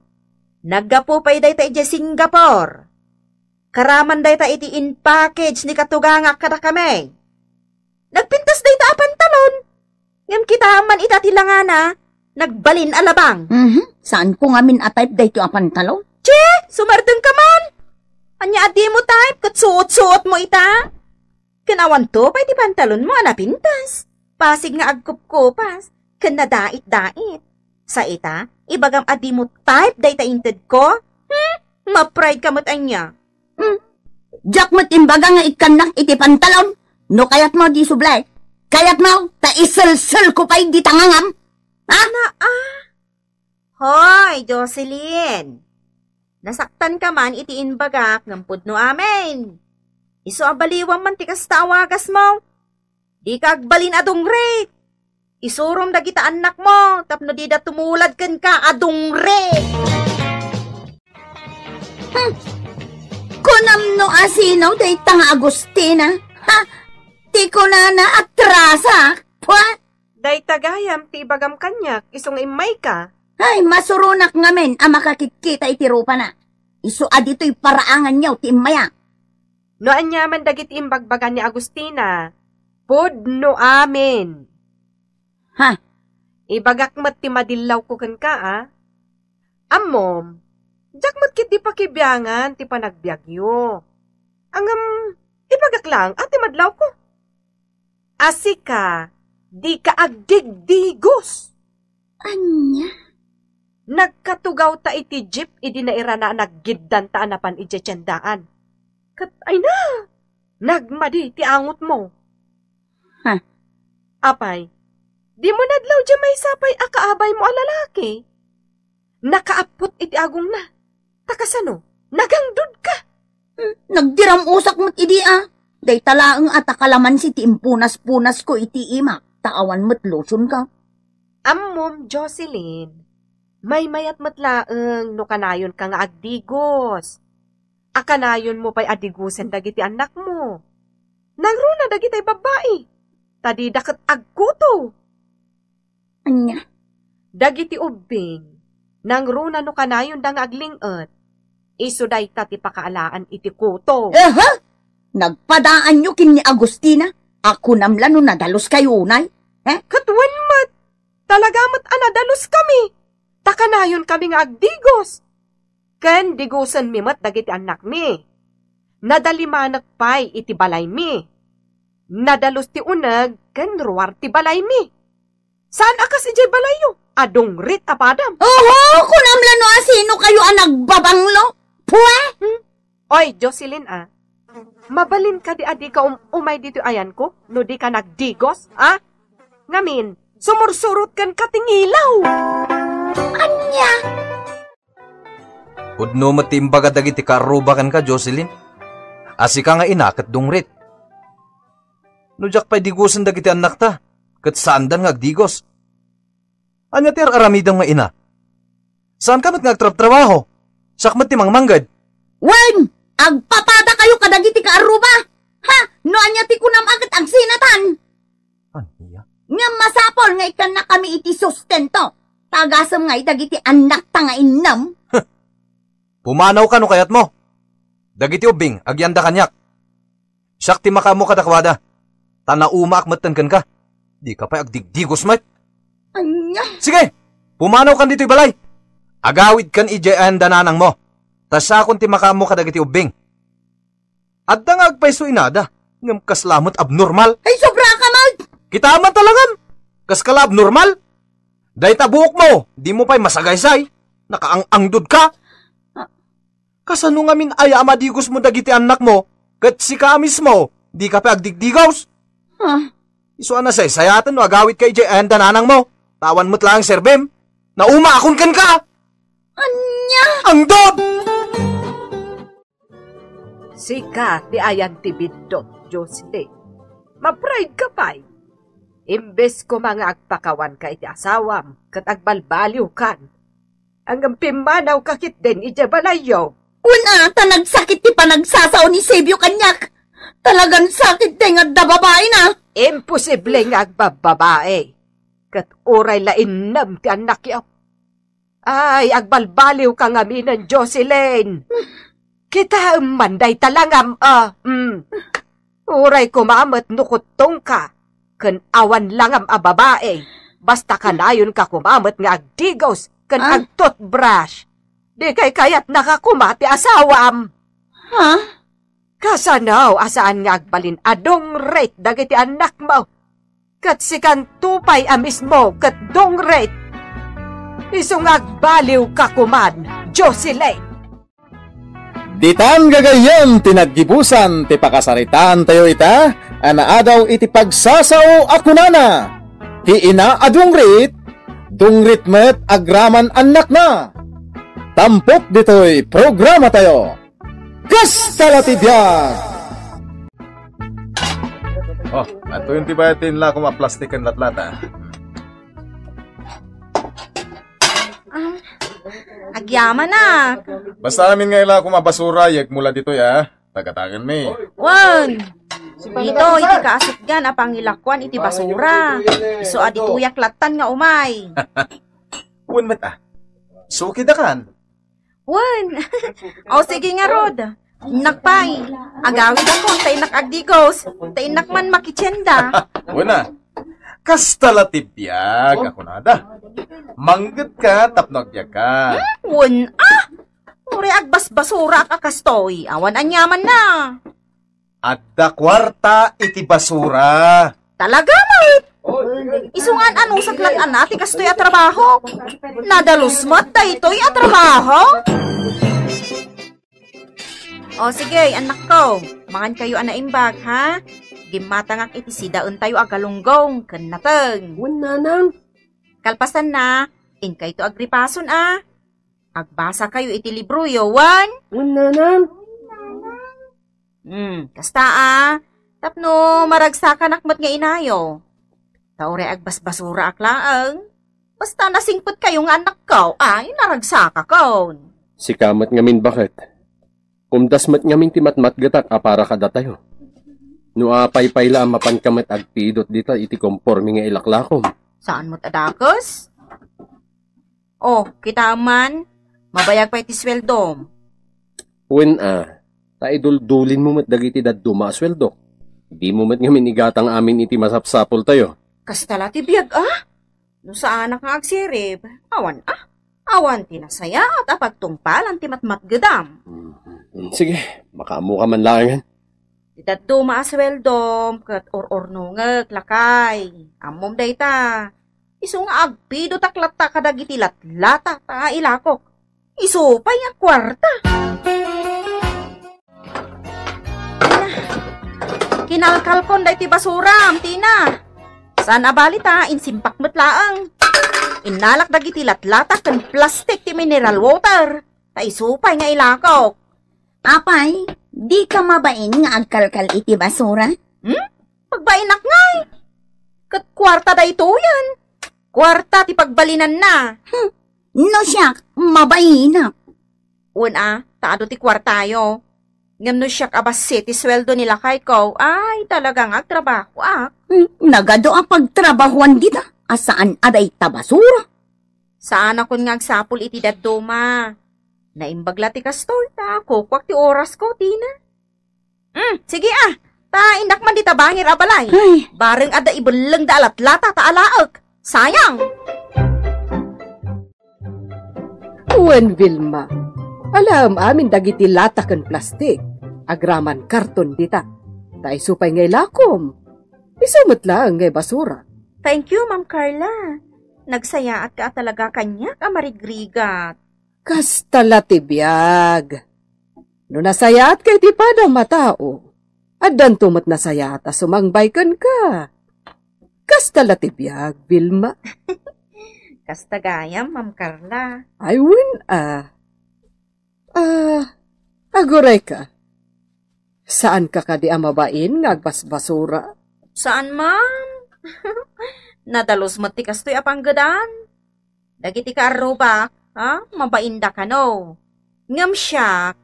Naggapu pay dayta idiay Singapore. Karaman dayta iti in-package ni katugangak kadakami. Nagpintas dayta a pantalon. Ngem kitaem man ita ti langana, nagbalin a labang. Mhm. Saanko ngamin a type daytoy a pantalon. Che, sumardengka man. Ania a dimo type ket suot-suotmo ita? Ken awanto pay ti pantalonmo a napintas. Pasig nga agkupkupas ken nadait-dait. Sa ita, ibagam a dimo type dayta intedko? Hmm? Ma-pride ka met ania? Hmm. Diak met imbaga nga ikkannak iti pantalon. No kayatmo, di subli. Kayatmo, ta iselselko pay dita ngangam. Ha? Na, ah. Hoy, Jocelyn. Nasaktanka man iti imbagak ngem pudno amin. Isu a baliwam man ti kasta a wagasmo. Dika agbalin a dungrit. Isurom dagita annakmo tapno dida tumulad kenka a dungrit. Hmm. Kunam no asino dayta nga Agustina? Ha? Ti kunana, atrasak. Pwa? Dayta gayam ti ibagam kaniak isu nga immayka. Ay, masuronak ngamin a makakitkita iti rupana. Isu a ditoy paraanganyo ti immayak. No aniaman dagiti imbagbaga ni Agustina, pudno amin. Ha? Ibagak met ti madillawko kenka, a? Ammom, diak met ketdi pakibiangan ti panagbiagyo. Ngem, ibagak laeng a ti madlawko. A sika, dika agdigdigos. Ania? Nagkatugawta iti jeep idi nairana a naggiddanta a napan idiay tiendaan. Ket ayna, nagmadi ti angotmo. Ha? Apay, dimo nadlaw diay maysa pay a kaabaymo a lalaki? Nakaappot iti agongna. Ta kasano? Nagangdodka. Hmm, nagdiram-usak met idi a. Dayta laeng a ta kalamansi ti impunas-punasko iti imak, ta awan met lotionko. Ammom, Jocelyn, maymayat met laeng no kanayonka nga agdigos. A kanayonmo pay a digosen dagiti annakmo. Nangruna dagiti babbai, ta dida ket agkuto. Ania? Dagiti ubbing, nangruna no kanayonda nga agling-et, isu dayta ti pakaalaan iti kuto. Aha! Nagpadaanyo ken ni Agustina? A kunam la no nadaluskayo unay? Eh? Ket wen met, talaga met a nadaluskami. Ta kanayonkami nga agdigos. Ken digosenmi met dagiti annakmi. Nadalimanek pay iti balaymi. Nadalus ti uneg ken ruar ti balaymi. Saan a kas idiay balayyo a dungrit a padam. Oho, kunam la no asinokayo a nagbabanglo. Pue! Hmm? Oy, Jocelyn, a. Mabalin kadi a dika um-, umay ditoy ayanko no dika nagdigos, a? Ngamin, sumursurot kenka ti ngilaw. Ania? Pudno met ti imbaga dagiti kaarruba kenka, Jocelyn. A sika nga ina ket dungrit. No diak pay digosen dagiti annakta, ket saandan nga agdigos. Ania ti ar-aramidem nga ina? Saanka met nga agtrabtrabaho? Siak met ti mangmangged. Wen, agpapadakayo kadagiti kaarruba. Ha? No ania ti kunam a ket agsinatan. Ania? Ngem masapul nga ikkannakami iti sustento. Tagasem ngay dagiti annakta nga innem. Pumanawka no kayatmo. Dagiti ubbing, agyanda kaniak. Siak ti makaammo kadakuada. Ta naumaak metten kenka. Dika pay agdigdigos met. Ania? Sige, pumanawkan ditoy balay. Agawidkan idiay ayan da nanangmo. Ta siakon ti makaammo kadagiti ubbing. Adda nga agpayso inada, ngem kasla met abnormal. Ay, sobra ka, Mag! Kita man talangam! Kaska la abnormal? Dayta buokmo, dimo pay masagaysay. Nakaang-angdod ka. Ah. Kasano ngamin aya a madigosmo dagiti annakmo, ket sika a mismo, dika pay agdigdigos? Ah. Isu a nasaysayaten no agawidka idiay ayan da nanangmo. Ta awan met laeng serbem. Naumaakon kenka! Ania? Angdod! Sika ti ayan ti biddut, Jocelyn. Ma-pride ka pay. Imbes koma nga agpakawanka iti asawam ket agbalbaliwkan, ngem pimmanawka ketdin idiay balayyo. Wen a, ta nagsakit ti panagsasao ni Sebio kaniak. Talagan sakit dayta nga adda babaina. Imposible nga agbabbabai. Ket uray la innem ti annakyo. Ay, agbalbaliwka ngaminen, Jocelyn. Kitaem man dayta langam, a. Mm. Uray koma met no kuttongka, ken awan langam a babai, basta kanayonka koma met nga agdigos ken Ah? Agtoothbrush. Di kay kayatnaka koma ti asawam. Ha? Kasano a saan nga agbalin a dungrit dagiti annakmo? Ket sikanto pay a mismo ket dungrit. Isu nga agbaliwka koman, Jocelyn. Ditan gagayyem ti naggibusan ti pakasaritaantayo ita a naadaw iti pagsasao a kunana, ti ina a dungrit, dungrit met agraman annakna. Tampok ditoy programatayo. Kasta la ti biag! Oh, adtoyen ti bayad ti inlakom a plastik ken latlata. Ah, agyaman a. Basta amin nga ilakom a basura, yegmo la ditoy, a. Tagatangenmi. Wen! Ditoy, iti kaasutgan a pangilakuan iti basura. Isu a ditoyak lattan nga umay. Wen met, a. Sukidakan. Wen. O, sige ngarud. Innak pay. Agawidakon, ta innak agdigos. Ta innak man makitienda. Wen a. Kasta la ti biag, a kunada. Manggetka tapno agbiagka. Hmm, wen a. Uray agbasbasuraak a kastoy. Awan aniamanna. Adda kuarta iti basura. Talaga met? Isu nga an-anusak lat-ana ti kastoy a trabaho. Nadalus met daytoy a trabaho. O sige, annakko, mangankayo a naimbag, ha? Gimmatangak iti sidaentayo a galunggong ken nateng. Wen, nanang. Kalpasanna, inkayto agripason a. Agbasakayo iti libroyo, wen? Wen, nanang. Hmm, kasta a, tapno maragsakanak met nga inayo. Ta uray agbasbasuraak laeng, basta nasingpetkayo nga annakko, ay, naragsakakon. Sika met ngamin, baket. Kumdas met ngamin ti matmatgetak a para kadatayo. No apay pay la a mapanka met agpidot dita iti konporme nga ilaklakom. Saan met a dakes? O, kitaem man, mabayag pay ti sueldom. Wen a, ta iduldulinmo met dagiti dadduma a sueldok. Dimo met ngamin igatang amin iti masapsapultayo. Kasta la ti biag a? No saanak nga agsirib, awan a. Awan ti nasayaat a pagtungpalan ti matmatgedam. Mm, sige, makaammoka man laengen. Ti dadduma a sueldom ket ur-urnongek, lakay. Ammom dayta. Isu nga agpidotak latta kadagiti latlata ta ilakok. Isu pay nga kuarta. Kinalkalkon daytoy basuram, Tina. Saan a bali ta insimpak met laeng. Innalak dagiti latlata ken plastik ti mineral water. Ta isu pay nga ilakok. Apay, dika mabain nga agkalkal iti basura? Hmm? Pagbainak ngay. Ket kuarta daytoyen. Kuarta ti pagbalinanna. Hmm. No siak, mabainak. Wen a, ta adu ti kuartayo. Ngem no siak a bassit ti sueldo ni lakayko, ay, talaga nga agtrabahoak. Hmm, nagadu a pagtrabahoan dita, a saan a dayta basura. Saanakon nga agsapul iti dadduma. Naimbag la ti kastoy, ta kukuak ti orasko, Tina. Hmm, sige a. Ta innak man dita bangir a balay. Ay. Bareng adda ibellengda a latlata ta alaek. Sayang. Wen, Vilma, alaem amin dagiti lata ken plastik. Agraman karton dita. Ta isu pay nga ilakom. Isu met laeng nga basura. Thank you, Ma'am Carla. Nagsayaatka a talaga kaniak a marigrigat. Kasta la ti biag. No nasayaatka iti padam a tao, addanto met nasayaat a sumangbay kenka. Kasta la ti biag, Vilma. Kasta gayam, Ma'am Carla. Ay, wen a. Ah, agurayka. Saanka kadi a mabain nga agbasbasura? Saan, ma'am. Nadalus met ti kastoy a panggedan. Dagiti kaarrubak, ha, mabainda kano. Ngem siak,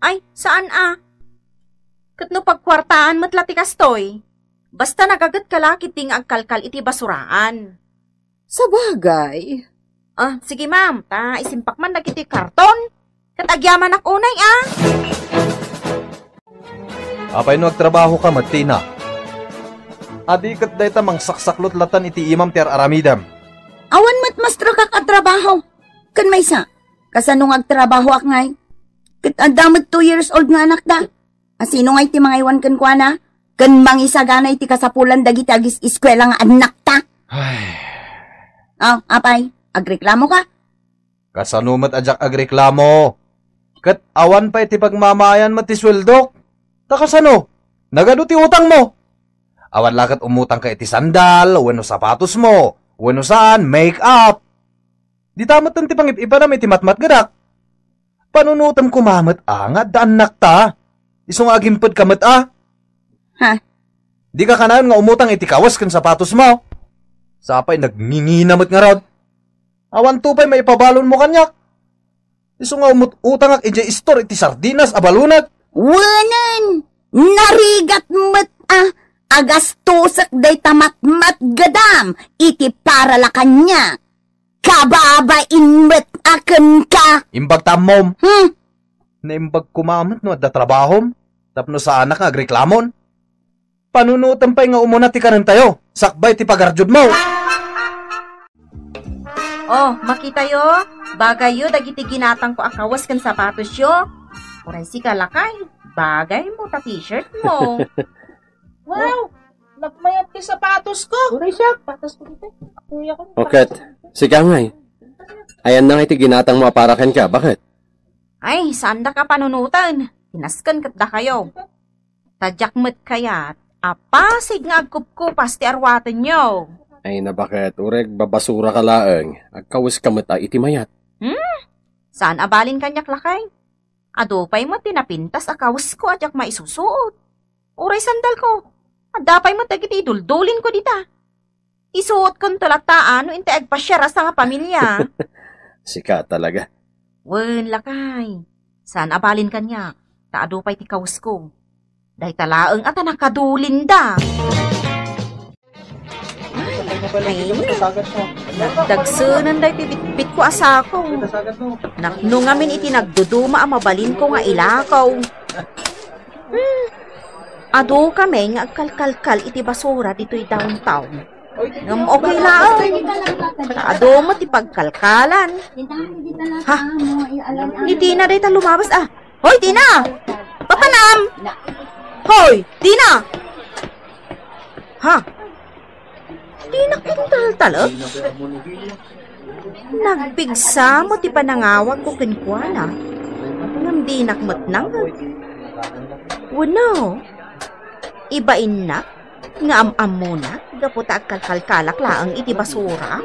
ay, saan a. Ket no pagkuartaan met la ti kastoy, basta nagagetka la ketdi nga agkalkal iti basuraan. Sabagay. Ah, sige, ma'am, ta isimpak man dagiti karton. Ket agyamanak unay, a. Apay no agtrabahoka met, Tina? Adi ket dayta mangsaksaklot latan iti imam ti ar-aramidem. Awan met maestro kak a trabaho. Ken maysa, kasano nga agtrabahoak ngay? Ket adda met two years old nga anakda. A sino ngay ti mangaywan kenkuana? Ken mangisagana iti kasapulan dagiti agis-eskuela nga annakta? Ay. Oh, apay, agreklamo ka? Kasano met a diak agreklamo? Ket awan pay ti pagmamaayan met ti sueldok. Ta kasano? Nagadu ti utangmo. Awan la ket umutangka iti sandal, wenno sapatosmo, wenno saan, make-up. Dita metten ti pangib-ibanam iti matmatgedak. Panunotem koma met a nga adda annakta. Isu nga agimpedka met a. Ha? Dika kanayon nga umutang iti kawes ken sapatosmo. Sapay nagngingina met ngarud. Awanto pay maipabalonmo kaniak. Isu nga umut-utangak idiay istor iti sardinas a balonek. Wenen, narigat met a agastosek dayta matmatgedam iti para la kaniak. Kababain met a kenka. Imbag ta ammom. Hmm? Naimbag koma met no adda trabahom, tapno saanak nga agreklamon. Panunotem pay nga umuna ti kanentayo, sakbay ti pagarjudmo. Oh, makitayo, bagayyo dagiti ginatangko a kawes ken sapatosyo. Uray sika, lakay, bagaymo ta t-shirt mo. Wow! Nagmayat ti sapatos ko. Uray siak. Sapatos ko dito. Kuya ko. Oket, sika ngay. Ayanna nga iti ginatangmo a para kenka, baket? Ay, saandak a panunoten. Kinasken ket dakayo. Ta diak met kayat a pasig nga agkupkupas ti arwatenyo. Ay, nabaket, uray babasuraka laeng. Agkaweska met a iti mayat. Hmm? Saan a balin kaniak, lakay? Adu pay met ti napintas a kawesko a diak maisusuot. Uray sandalko, adda pay met dagiti iduldulinko dita. Isuotkonto latta no intay agpasiar a sangapamilia. Sika talaga. Wen, lakay, saan a balin kaniak, ta adu pay ti kawesko. Dayta laeng a ta nakadulinda. Ay, nagdagsenen daytoy bitbitko a sako. Napno ngamin iti nagduduma a mabalinko nga ilakaw. Hmm. Adu kami nga agkalkalkal iti basura ditoy downtown. Ngem okay laeng. Ta adu met ti pagkalkalan. Ha? Ni Tina dayta lumabas, ah. Hoy, Tina! Papanam! Hoy, Tina! Ha? Dinak intaltalek? Nagpigsa met ti panangawagko kenkuana, ngem dinak met nangngeg. Wenno, ibainnak nga am-ammona gapu ta agkalkalkalak laeng iti basura?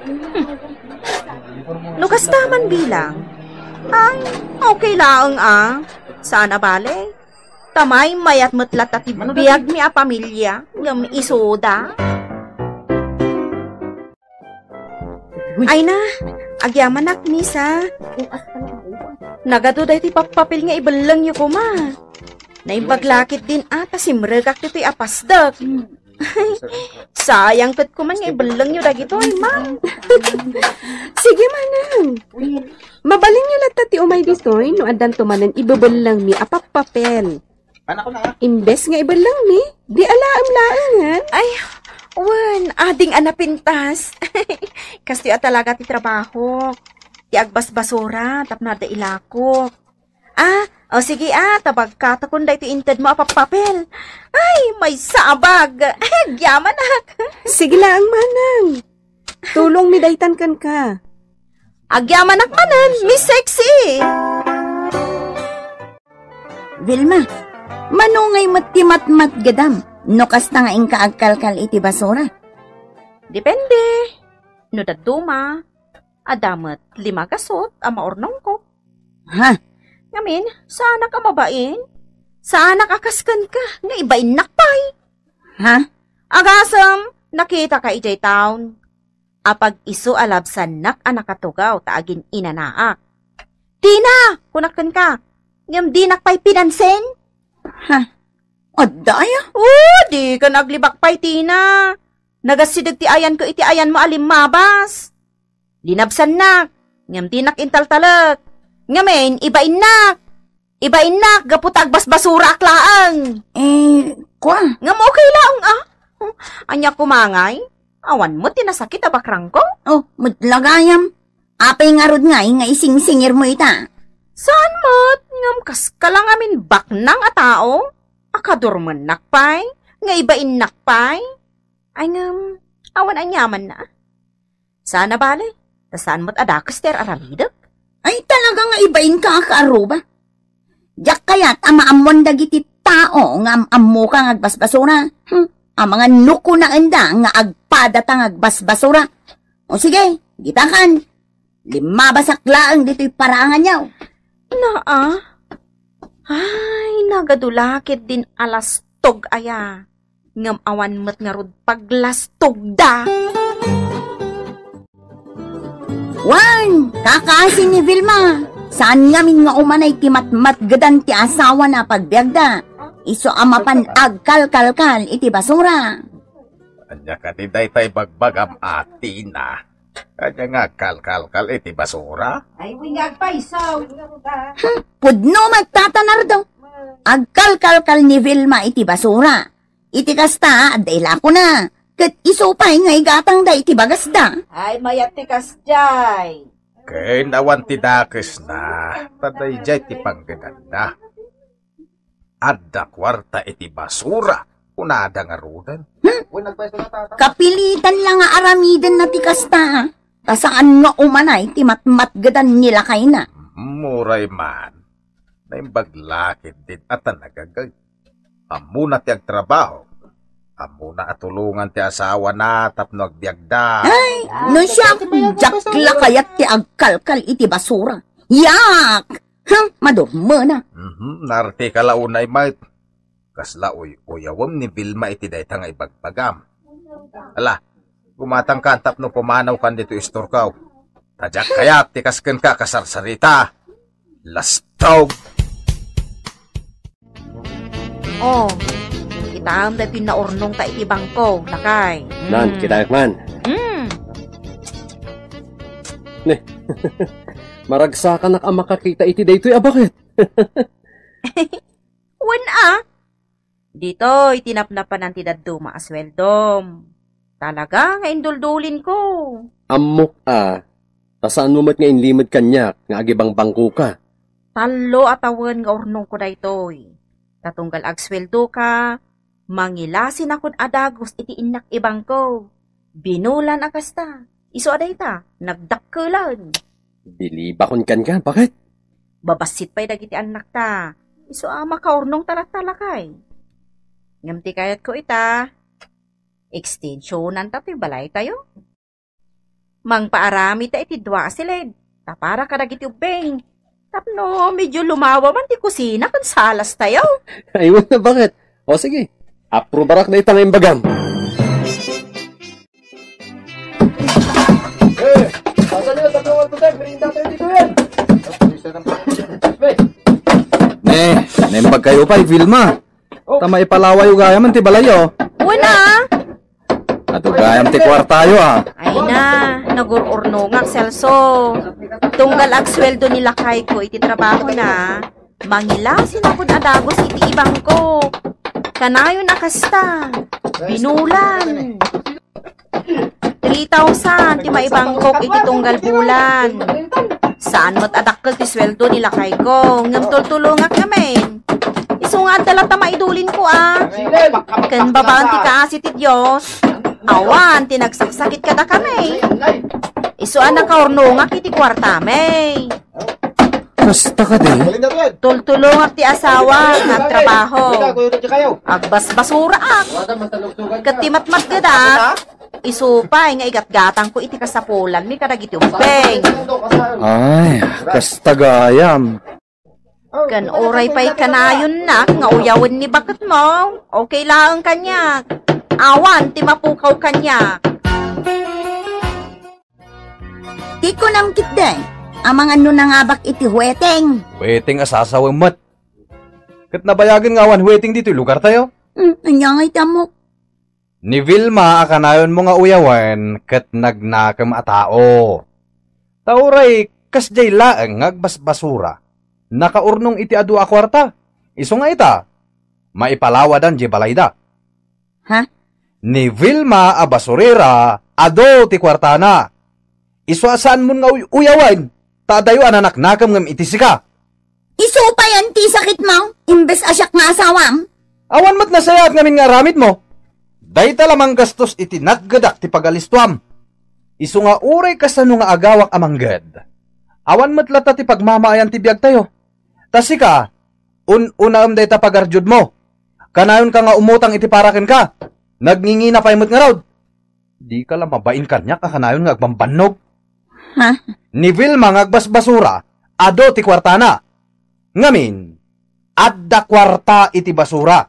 Hmm. No kasta man bilang, ay, okay laeng a. Saan a bale? Ta maymayat met latta ti biagmi a pamilia ngem isuda. Ay na, agyamanak, Nisa. Nagadu daytoy pappapil nga ibellengyo koma. Naimbag la ketdin a ta simrekak ditoy a pasdek. Sayang ket koma nga ibellengyo dagitoy, ma. Sige, manang. Mabalinyo latta ti umay ditoy no addanto manen ibebellengmi a pappapel. Imbes nga ibellengmi, di alaem laengen. Ay, wen, ading a napintas. Kastoy a talaga ti trabaho. Ti agbasbasura, tapno adda ilakok. Ah, o sige, ah, ta bagkatakon daytoy intedmo a pappapel. Ay, maysa a bag. Agyamanak. Sige laeng, manang. Tulongmi daytan kenka. Agyamanak manen, Miss Sexy. Vilma, mano ngay met ti matmatgedam no kasta nga inka agkalkal iti basura? Depende. No dadduma, adda met lima gasut a maurnongko. Ha? Ngamin, saanak a mabain? Saanak a kas kenka nga ibainnak pay? Ha? Agasem, nakitaka idiay town. Apag isu a labsannak a nakatugaw ta agin-inanaak. "Tina!" kunak kenka. Ngem dinak pay pinansin. Ha? Adda aya? Oh, diken aglibak pay, Tina. Nagassideg ti ayanko iti ayanmo a limmabas. Linabsannak, ngem dinak intaltalek. Ngamin, ibainnak. Ibainnak, gapu ta agbasbasuraak laeng. Eh, kua? Ngem okay laeng, ah. Ania koma ngay? Awan met ti nasakit a bakrangko? Oh, met la gayam. Apay ngarud ngay nga isingsingirmo ita? Saan met, ngem kaska la ngamin baknang a tao. Akadurmennak pay, nga ibainnak pay. Ay ngem, awan aniamanna. Saan a bale, ta saan met a dakes ti ar-aramidek. Ay, talaga nga ibainka a kaaruba. Diak kayat a maammoan dagiti tao nga am-ammoka nga agbasbasura. Hmm, amangan no kunaenda nga agpadata nga agbasbasura. O sige, ditakan. Limmabasak laeng ditoy paraanganyo. Naa? Ay, nagadu la ketdin a lastog aya. Ngem awan met ngarud paglastogda. Wen, kakaasi ni Vilma. Saan ngamin nga umanay ti matmatgedan ti asawana a pagbiagda. Isu a mapan agkalkalkal iti basura. Ania kadi dayta ibagbagam, Tina? Ania nga agkalkalkal iti basura? Ay, wen nga agpayso. Hmm, pudno met, Tata Nardo. Agkalkalkal ni Vilma iti basura. Iti kasta, adda ilakona. Ket isu pay nga igatangda iti bagasda. Ay, mayat ti kasdiay. Ken awan ti dakesna, ta daydiay ti panggedanna. Adda kuarta iti basura, kunada ngaruden. Hmm? Kapilitan la nga aramidenna ti kasta, ta saan nga umanay ti matmatgedan ni lakayna. Hmm, uray man. Naimbag la ketdin a ta nagagay. Ammona ti agtrabaho. Ammona a tulongan ti asawana tapno agbiagda. Ay, no siak, diak la kayat ti agkalkal iti basura. Yak! Hm, madurmena. Mhm, naartika la unay met. Kasla uy-uyawem ni Vilma iti dayta nga ibagbagam. Ala, gumatangkan tapno pumanawkan ditoy istorko. Ta diak kayat ti kas kenka a kasarsarita. Lastog! Oh, kitaem daytoy naurnongta iti bangko, lakay. Nan, mm, kitaek man. Mm. Ne, maragsakanak a makakita iti daytoy a baket. Wen a, ditoy ti napnapanan ti dadduma a sueldom. Talaga nga induldulinko. Ammok a, ta saanmo met nga inlimed kaniak nga agibangbangkoka. Tallo a tawen nga urnongko daytoy. Ta tunggal agsueldoka, mangilasinakon a dagus iti innak ibangko. Binulan a kasta. Isu a dayta, nagdakkelan. Bilibakon kenka, baket? Babassit pay dagiti annakta. Isu a makaurnongta latta, lakay. Ngem ti kayatko ita, extensionanta toy balaytayo. Mangpaaramidta iti dua a silid, ta para kadagiti ubbing. Tapno medyo lumawa man ti kusina ken salastayo. Ay, wen a, baket? O sige, aprobarak dayta nga imbagam. Eh, saan niyo? Tatlo, one, two, three, merienda tayo dito yan. Ne, naimbag kayo pay, Vilma. Oh. Ta maipalawayo gayam ti balayyo. Wen a. Adu gayam ti kuartayo, a. Ay na, nagur-urnongak, Celso. Tunggal agsueldo ni lakayko iti trabahona, mangilasinakon a dagus iti ibangko. Kanayon a kasta, binulan. Three thousand ti maibangkok iti tunggal bulan. Saan met a dakkel ti sueldo ni lakayko, ngem tultulongak ngamin. Isu nga adda latta maidulinko a. Ken babaen ti kaasi ti Dios, awan ti nagsaksakit kadakami. Isu a nakaurnongak iti kuartami. Kasta kadi? Tultulongak ti asawa nga agtrabaho. Agbasbasuraak. Ket ti matmatgedak, isu pay nga igatgatangko iti kasapulanmi kadagiti ubbing. Ay, kasta gayam. Ken uray pay kanayonnak nga uyawen ni baketmo, okay laeng kaniak. Awan ti mapukaw kaniak. Ti kunam ketdi, amangan no nangabak iti hueteng. Hueteng a sasawem met. Ket nabayagen nga awan hueteng ditoy lugartayo? Hmm, ania ngay ti ammok? Ni Vilma a kanayonmo nga uyawen ket nagnakem a tao. Ta uray kasdiay laeng nga agbasbasura, nakaurnong iti adu a kuarta. Isu nga ita, maipalawadan diay balayda. Ha? Ni Vilma a basurera, adu ti kuartana. Isu a saanmon nga uy-uyawen, ta adayo a nanaknakem ngem iti sika. Isu payen ti sakitmo, imbes a siak nga asawam? Awan met nasayaat ngamin nga aramidmo. Dayta la manggastos iti natgedak ti pagalistuam. Isu nga uray kasano nga agawak a mangged, awan met latta ti pagmamaayan ti biagtayo. Ta sika, un-unaem dayta pagardiodmo. Kanayonka nga umutang iti para kenka. Nagngingina pay met ngarud. Dika la mabain kaniak a kanayon nga agbambannog. Ha? Ni Vilma nga agbasbasura, adu ti kuartana. Ngamin, adda kuarta iti basura.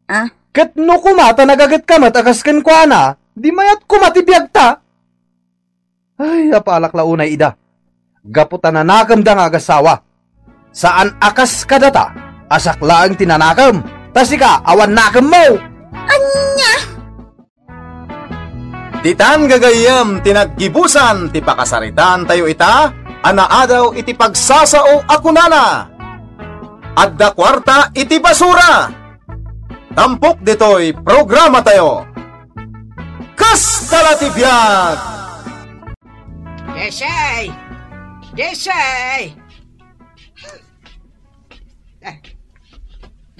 Ah? Ket no koma ta nagagetka met a kas kenkuana, di mayat koma ti biagta. Ay, apalak la unay ida. Gapu ta nanakemda nga agasawa. Saan a kas kadata, a siak laeng ti nanakem. Ta sika, awan nakemmo. Ania? Ditan gagayyem ti naggibusan ti pakasaritaan tayo ita a naadaw iti pagsasao a kunana, "Adda kuarta iti basura." Tampok ditoy programa tayo. Kasta la ti biag! Desay! Desay! Ah.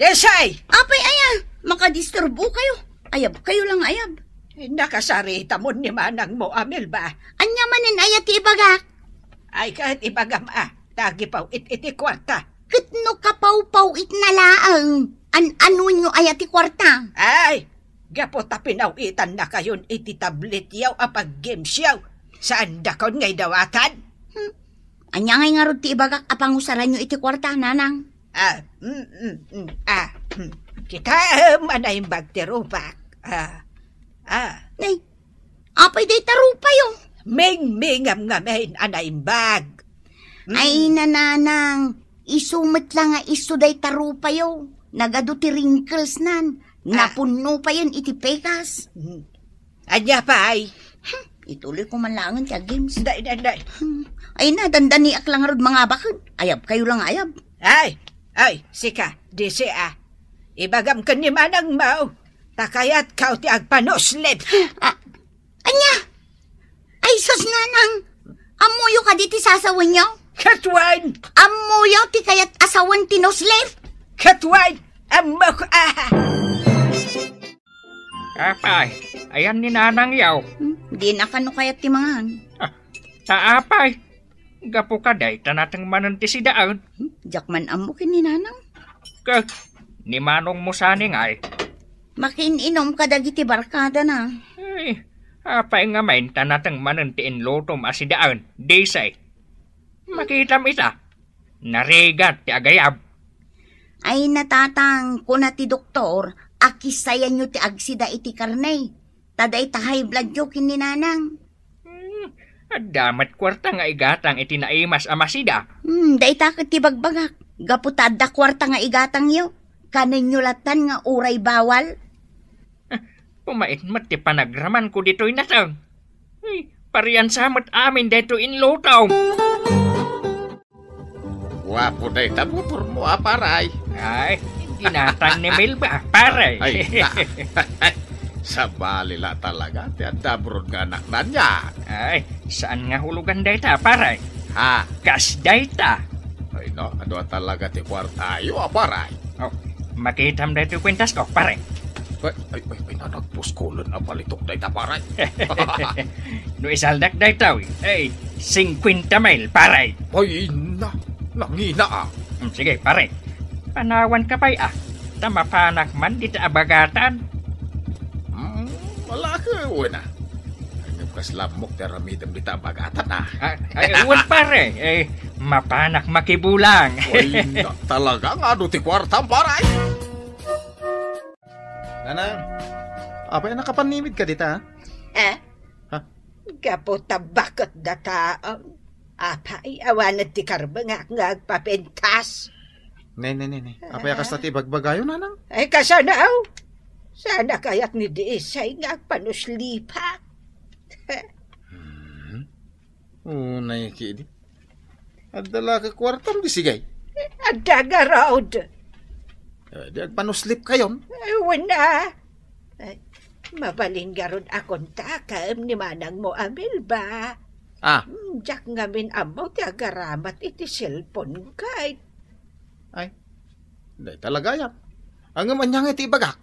Desay! Apay aya, makadisturbo kayo. Ayab kayo lang, ayab. Nakasarita mo ni manang mo, Amel ba? Anya manen aya ti ibagak? Ay, ket ibagam a, tagipaw it iti kuarta. Ket no kapawpaw it nalaang, an-anonyo aya ti kuarta? Ay, gapu ta pinawitan na kayon iti tablet yaw a pag-games yaw. Saan dakon nga idawatan? Hmm. Anya ngay ngarud ti ibagak a pangusaranyo iti kuarta, nanang? Ah, mm, mm, mm, ah, hmm. Kitaem a naimbag ti rupak. Ah, ah. Nay, apay dayta rupayo? Mingmingam ngamin a naimbag. Mm. Ay, nananang, isu met la nga isu dayta rupayo. Nagadu ti wrinkles nan. Ah. Napunno payen iti pekas. Mm. Ania pay? Hmm, ituloy ko man laengen ti games. Day, day, day. Hmm. Ay na, dandaniak lang ngarud mangabaken. Ayab kayo lang, ayab. Ay, ay, sika, disi a. Ibagam ken ni manang mo, ta kayatkaw ti agpanuslip. Ah, anya? Ay, sus, nanang. Ammoyo kadi ti sasawenyo? Ket wen. Ammoyo ti kayat a sawen ti nuslip? Ket wen. Ammok, ah. Apay, ayan ni nanang yaw. Hmm, di na kano kayat ti mangan. Ah, ta apay, gapu ka dayta nateng manen ti sidaen. Hmm, diak man ammo ken ni nanang. Ke, ni manong mo sani ngay? Makiin-inom kadagiti barkada na. Ay, apay nga main ta nateng manen ti inlutom a sidaen, disay. Makitam ita. Narigat ti agayab. Ay, natatang, kuna ti doktor, a kisayanyo ti agsida iti karne. Ta dayta high blood yo ken ni nanang. Hmm, adda met kuarta nga igatang iti naimas a masida. Hmm, dayta ket ti bagbagak. Gapu ta adda kuarta nga igatangyo. Kanenyo latan nga uray bawal. Pumait met ti panagramanko ditoy nateng. Ay, pariansa met amin daytoy inlutom. Guapo dayta motormo a paray. Ay, ginatang ni Melba, paray. Ay, na. Sabali la talaga ti adda abroad nga anakna ania. Ay, saan nga hulugan dayta, paray? Ha? Kas dayta. Ay, no, adu talaga ti kuartayo a paray. Oh, makitam daytoy kuentasko, pare. Ay, ay, ay, ay, na nagpuskulen a balitok dayta, pare. No isaldak daytoy, eh, singkwenta mil, pare. Ay, na, nangina, ah. Hmm, sige, pare. Panawan ka pay, ah. Ta mapanak man dita a bagatan. Hmm, wala ka, wala. Ay, ngem kas lammok ti aramidem dita a bagatan, ah. Ah, ay, wen, pare. Eh, mapanak makibulang. Ay, na, talaga nga adu ti kuartam, pare. Nanang, apay a nakapanimid ka dita, ah? Eh? Ha? Gapu ta baket dataem. Apay, awan ti karbengak nga agpapintas. Ne, ne, ne, ne. Apay a kasta ti ibagbagayo, nanang? Ay, kasano? Sana kayat ni Disay nga agpanuslipak. Hmm. Unay ki idi. Adda la ka kuartam di sigay. Adda garud. Eh, di agpanuslip kayon. Eh, wen a. Eh, mabalin garud a kontakem ni manang mo a Melba. Ah. Hmm, diak ngamin ammo ti agaramat iti cellphone kay. Ay, dayta la gayam. Ngem ania nga iti ibagak?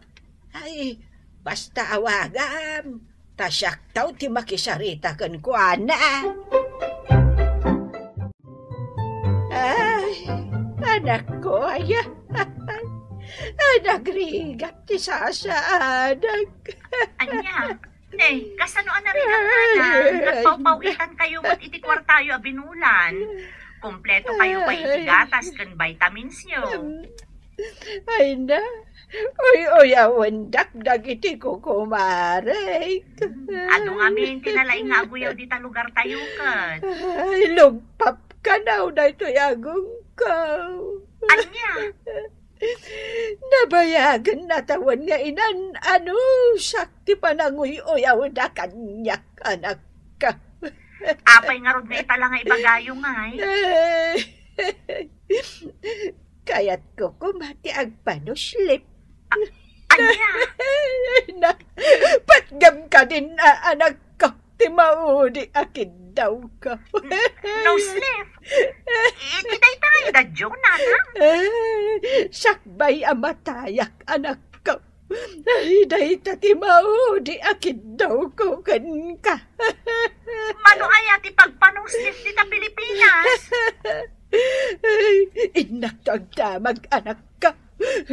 Ay, basta awagam. Ta siakto ti makisarita kenkuana. Ay, anakko, aya. Ay, nagrigat ti sasaanak. Ania? Ne, kasano a narigat, nanang? Nagpawpawitan kayo met iti kuartayo a binulan. Kompleto kayo pay iti gatas ken vitamins yo. Ay na. Uy-uyawendak dagiti kukumarek. Hmm, adu ngamin ti nalaing nga aguyaw dita lugartayo ket. Ay, lugpap kanaw daytoy agongko. Ania? Nabayagen natawen nga inan-anusak ti pananguy-uyawda kaniak, anakko. Apay ngarud nga ita la nga ibagayo ngay? Kayatko koma ti agpanuslip. A-, ania? Na, patgem kadin a, anakko, ti maudi a kiddawko. No sleep. Iti dayta nga idadyo, nanang? Eh, sakbay a matayak, anakko. Ay, dayta ti maudi a kiddawko kenka. Mano aya ti pagpanuslip dita Pilipinas? Ay, innakto agdamag, anakko.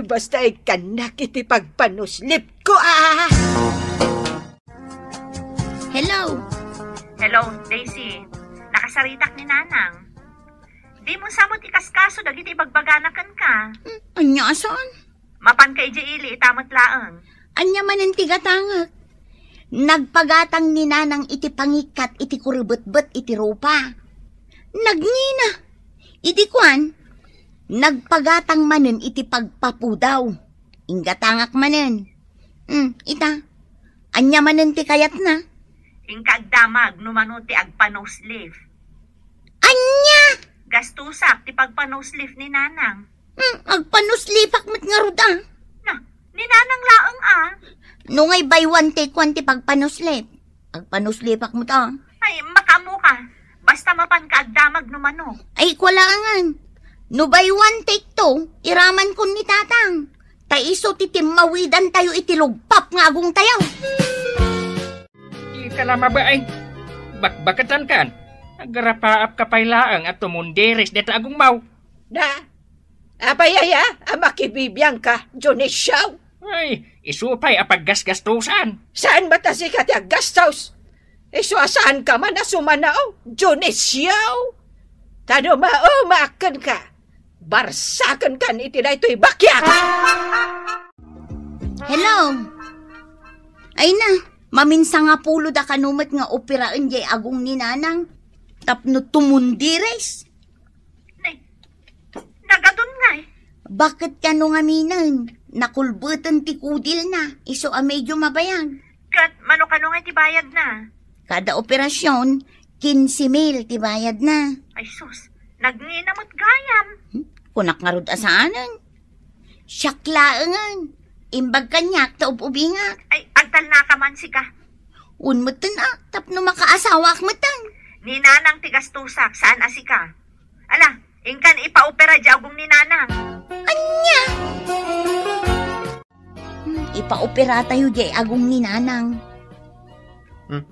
Basta ikkannak iti pagpanuslipko, a. Hello. Hello, Daisy. Nakasaritak ni Nanang. Dimo sa met ikaskaso dagiti ibagbagana kenka. Hmm, ania a saan? Mapanka idiay ili ita met laeng. Ania manen ti gatangek? Nagpagatang ni Nanang iti pangikkat iti kurebetbet iti rupa. Nagngina. Idi kuan, nagpagatang manen iti pagpapudaw. Inggatangak manen. Hmm, ita. Ania manen ti kayatna? Inka agdamag no mano ti agpa-nose lift. Ania? Gastusak ti pagpa-nose lift ni Nanang. Hmm, agpa-nose lift-ak met ngarud, a. Na, ni Nanang laeng, a. No ngay buy one take one ti pagpa-nose lift, agpa-nose lift-ak met, a. Ay, makaammoka. Basta mapanka agdamag no mano. Ay, kualaangan. No buy one take two, iramankon ni Tatang. Ta isu ti timmawidantayo iti lugpap nga agongtayo. Ika la, mabain. Bakbaketankan. Agrarapaapka pay laeng a tumundiris dita agongmo. Na, apay aya a makibibiangka, Dionisio? Ay, isu pay a paggasgastosan. Saan met a sika ti aggastos? Isu a saanka man a sumanao, Dionisio? Ta no maumaak kenka, barsakenkan iti daytoy bakiak! Hello? Ay na, maminsan nga pulo da kano met nga operaen jay agong ni Nanang tapno tumundiris. Nay, nagadun ngay. Baket kano ngaminen? Nakulbeten ti kudilna, isu a medyo mabayag. Ket mano kano nga ti bayadna? Kada operasyon, kinse mil ti bayadna. Ay sus, nagngina met gayam. Hmm? Kunak ngarud a saanen. Siak laengen. Imbag kaniak ta ub-ubingak. Ay, agtalnaka man sika. Wen metten a, tapno makaasawaak metten. Ni Nanang ti gastusak, saan a sika. Ala, inkan ipaopera jay agong ni Nanang. Ania? Hmm, ipaoperatayo jay agong ni Nanang. Hmm.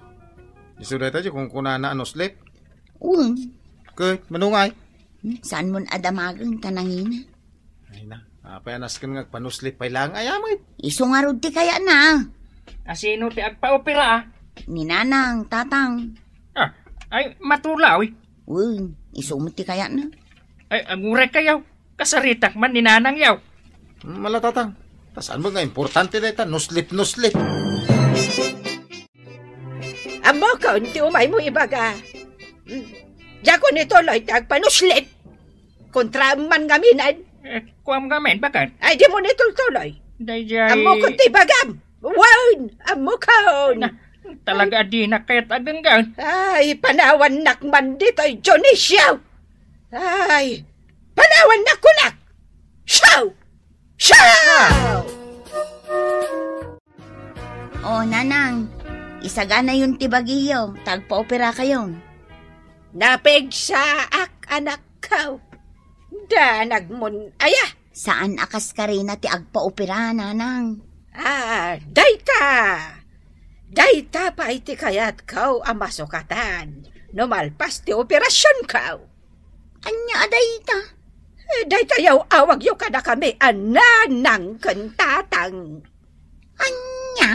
Isu dayta jay kunkunana a nose lift? Wen. Ket, mano ngay? Hmm, saan mon a damagen ta nangina? Ay na, apay a nasken nga agpa-nose lift pay laeng aya met? Isu ngarud ti kayatna. A sino ti agpaopera, a? Ni Nanang, Tatang. Ah, ay, matulaw, eh. Wen, isu met ti kayatna. Ay, aguray kayo. Kasaritak man ni Nanang yaw. Hmm, ala, Tatang. Ta saan met nga importante dayta, nose lift, nose lift. Ammokon ti umaymo ibaga. Hmm. Diakon ituloy ti agpa-nose lift. Kontraem man ngaminen. Eh, kuam ngamin, baket? Ay, dimo ni tultuloy. Dayjay. Ammokon ti ibagam. Wen, ammokon. Na, talaga a dinak kayat agenggan. Ay, panawannak man ditoy, Dionisio. Ay, panawannak kunak. Siaw! Siaw! O, Nanang, isaganayon ti bagiyo, ta agpaoperakayon. Napigsaak, anakko. Danagmon aya? Saan a kas karina ti agpaopera, Nanang. Ah, dayta. Dayta pay ti kayatko a masukatan no malpas ti operasionko. Ania a dayta? Eh, dayta yaw awagyo kadakami a Nanang ken Tatang. Ania?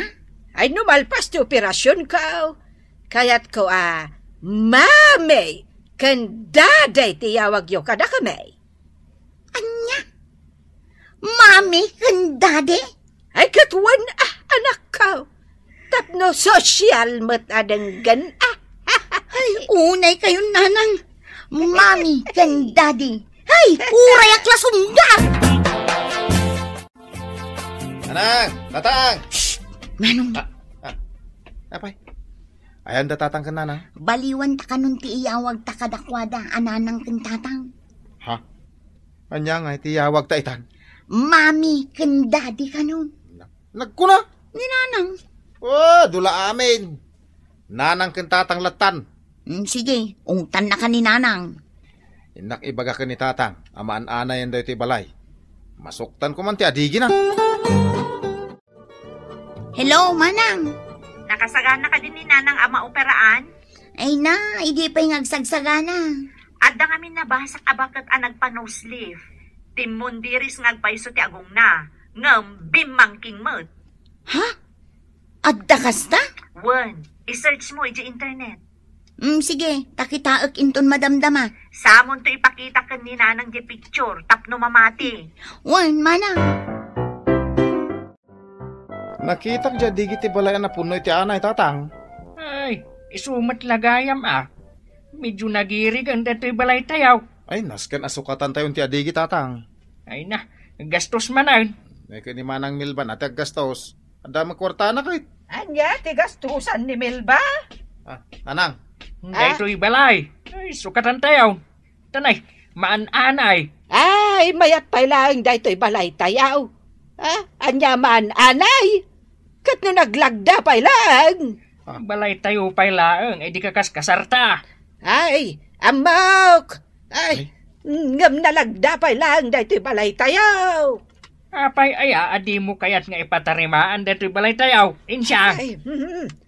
Ay, no malpas ti operasionko, kayatko a Mami ken Daddy ti awagyo kadakami. Ania? Mami ken Daddy? Ay, ket wen, ah, anakko. Tapno sosyal met a denggen, ah. Ay, unay kayon, Nanang. Mami ken Daddy. Ay, urayak la sumgar! Nang! Tatang! Shh! Nanong? Ah, ah. Apay? Ayan da tatang ken nanang? Baliwan ta kanon ti iyawag ta kadakuada a nanang ken tatang. Ha? Ania nga iti iyawag ta itan? Mami ken daddy kanon. Nagkuna? Ni nanang. Oh, dula amin. Nanang ken tatang lattan. Mm, sige, ungtan na ka ni nanang. Innak ibaga ken ni tatang a maan-anayen daytoy balay. Masuktan ko man ti adigina. Hello, manang. Nakasagana ka din ni nanang a maoperaan? Ay na, idi pay nga agsagsagana. Adda ngamin nabasak a baket a nagpa-nose lift. Timmundiris nga agpayso ti agongna, ngem bimmangking met. Ha? Adda kasta? Wen, i-search mo iti internet. Mm, sige, ta kitaek inton madamdama. Samonto ipakita ken ni nanang di picture tapno mamati. Wen, manang. Nakitak dagiti balay a napuno iti anay, tatang. Ay, isu met la gayam a. Medyo nagirigan daytoy balaytayo. Ay, nasken a sukatantayon ti adigi, tatang. Ay na, gastos manen. Ay, ken ni Manang Milba na ti aggastos. Adda met kuartana ket. Ania ti gastusan ni Milba? Ah, nanang. Daytoy balay. Ay, sukatantayo. Tanay, maan-anay. Ay, mayat pay laeng daytoy balaytayo. Ah, ania maan-anay? Ket no naglagda pay laeng? Ah. Balaytayo pay laeng, ay di kakaskasarta. Ay, ammok! Ay, ngem nalagda pay laeng daytoy balaytayo. Apay aya a dimo kayat nga ipatarimaan daytoy balaytayo? Insiya. Ay, mhm.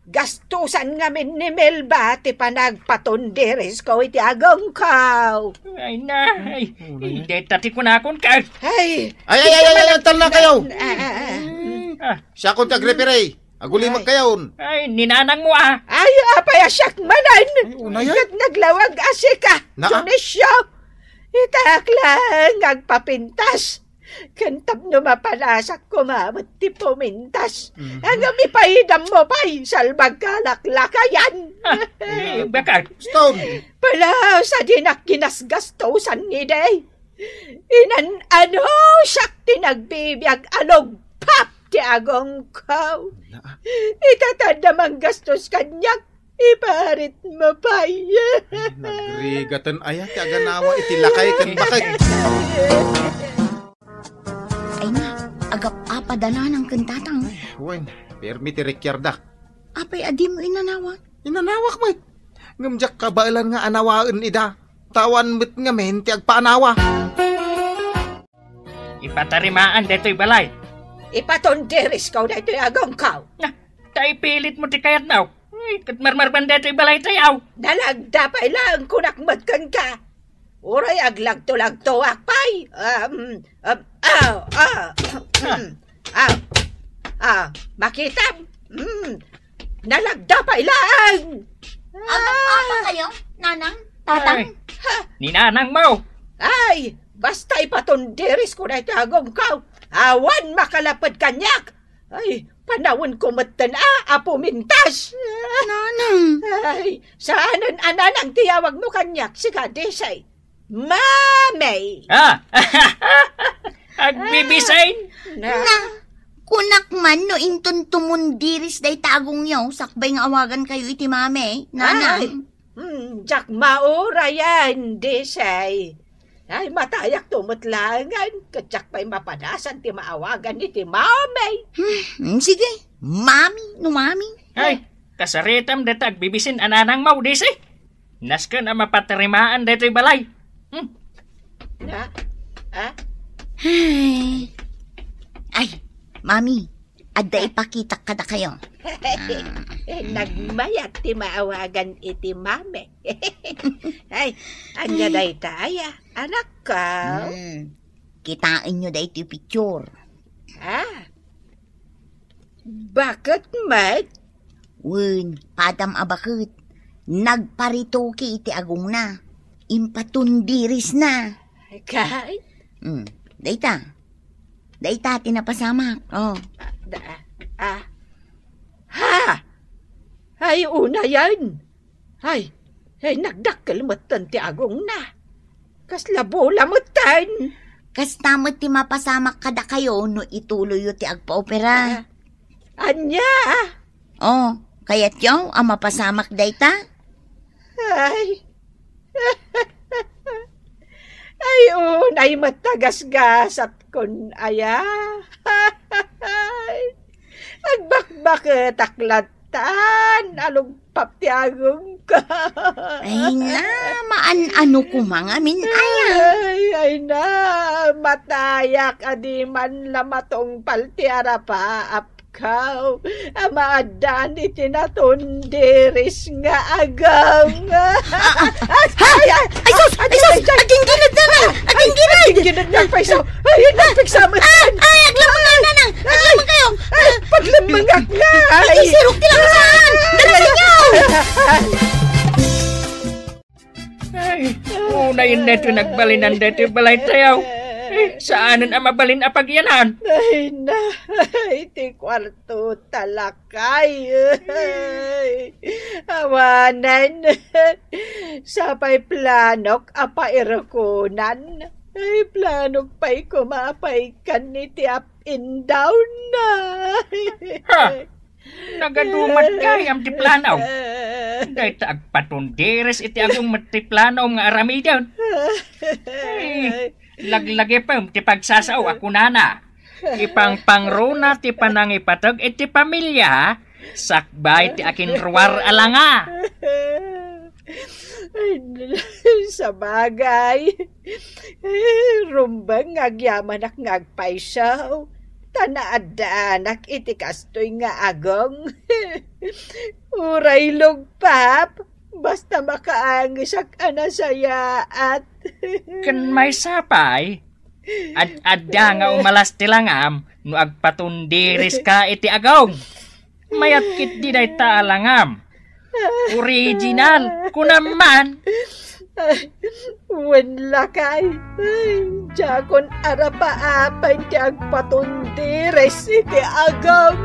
Gastusan ngamin ni Melba ti panagpatundirisko iti agongko. Ay na, ay, dayta ti kunakon ket. Ay, ay, ay, ay, ay, ay, talna kayo. Ah, ah, ah. Ah. Siakon ti agrepere. Agulimek kayon. Ay, ni nanangmo, ah. Ay, apay a siak manen. Ay, unayan. Ket naglawag a sika, Dionisio. Itak laeng agpapintas. Ken tapno mapanasak koma met ti pumintas. Mhm. Ngem ipaidammo pay, salbag kalaklakayan. Ah, eh, bakit? Stone. Palaw sa dinak kinasgastosan idi. Inan-ano siak ti nagbibiag a lugpap ti agongko. Naa. Ita ta adda manggastos kaniak, iparitmo pay. Ay, nagrigaten aya ti aganawa iti lakay ken baket. Ay na, agap-apa da nanang ken tatang. Ay, wen, permi ti rekyarda. Apay a dimo inanawa? Inanawak met. Ngem diak kabaelan nga anawaen ida. Tawan met ngamin ti agpaanawa. Ipatarimaan daytoy balay. Ipatundirisko daytoy agongko. Na, ta ipilitmo ti kayatmo. Ay, ket marmarban daytoy balaytayo. Nalagda pay laeng kunak met kenka. Uray aglagto-lagtoak pay. Um, um, ah, ah, ah, ah, makitam. Mm, nalagda pay laeng. Agap-apa kayo, nanang, tatang? Ay, ni nanangmo. Ay, basta ipatundirisko daytoy agongko. Awan makalaped kaniak. Ay, panawenko metten a, a pumintas. Nanang. Ay, saanen a nanang ti yawagmo kaniak, sika, Desay. Mami! Ah! Agbibisin? Na. Na, kunak man no inton tumundiris dayta agongyo, sakbay nga awagankayo iti mami, nanang. Ay, hmm, diak maurayan, Desay. Ay, matayakto met laengen, ket diak pay mapadasan ti maawagan iti mami. Hmm, sige, mami, no mami. Ay, kasaritam dayta agbibisin a nanangmo, Desay. Nasken a mapatarimaan daytoy balay. Hmm. Na? Ah? Ay. Ay, mami, adda ipakitak kadakayo. Eh, nagmayat ti maawagan iti mami. Ay, ania dayta aya, anakko? Hmm. Kitaenyo daytoy picture. Ah? Baket met? Wen, padam a baket. Nagparitoki iti agongna. Impatundirisna. Kay? Hmm. Dayta. Dayta ti napasamak. Oh. Da, ah. Ha! Ay, unayen. Ay, ay, nagdakkel metten ti agongna. Kasla bola metten. Kasta met ti mapasamak kadakayo no ituloyyo ti agpaopera. Ah, ania? Oh, kayatyo a mapasamak dayta? Ay. Ay, unay met a gasgasatkon aya. Agbakbaketak lattan a lugpap ti agongko. Ay na, maan-ano koma ngamin aya. Ay, ay na, matayak a di man la matungpal ti arapaap. Kaw, a maaddaan iti natundiris nga agong. Ah, ah, ha? Ay, ay, ay, sus! Ay, sus! Agingginad na, Nang! Agingginad! Agingginad na, paiso! Ay, nagpiksamit! Ah, ay, aglamangan na, Nang! Aglamangan kayo! Ay, paglamangak nga! Ay, ay, sirok ti langasan! Dali ninyo! Ay, unay daytoy nagbalinan daytoy balay tayo. Eh, saanen a mabalin a pagyanan. Ay, na, iti kuarto talakay. Ay, awanen. Sapay planok a pairukonan. Ay, planok pay koma a paikan iti up and down na. Ha! Nagadumat gayam ti planaw. Dayta agpatundiris iti agong met ti planaw nga aramiden. Ay, laglagipem ti pagsasao a kunana. Ipangpangruna ti panangipateg iti pamilia, sakbay ti akinruar a langa. Ay, sabagay. Eh, rumbeng nga agyamanak nga agpayso, ta naaddaanak iti kastoy nga agong. Uray lugpap, basta makaangesak a nasayaat. Ken maysa pay, ad-adda nga umalas ti langam no agpatundiriska iti agong. Mayat ketdi dayta a langam. Original, kunam man. Ay, wen lakay. Ay, diakon arapaapen ti agpatundiris iti agong.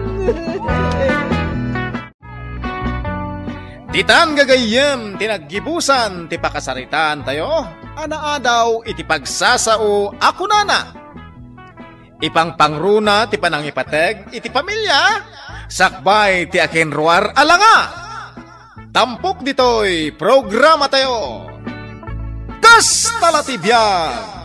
Ditan gagayyem ti naggibusan ti pakasaritaan tayo a naadaw iti pagsasao a kunana. Ipangpangruna ti panangipateg iti pamilia, sakbay ti akinruar a langa. Tampok ditoy programa tayo. Kasta la ti biag!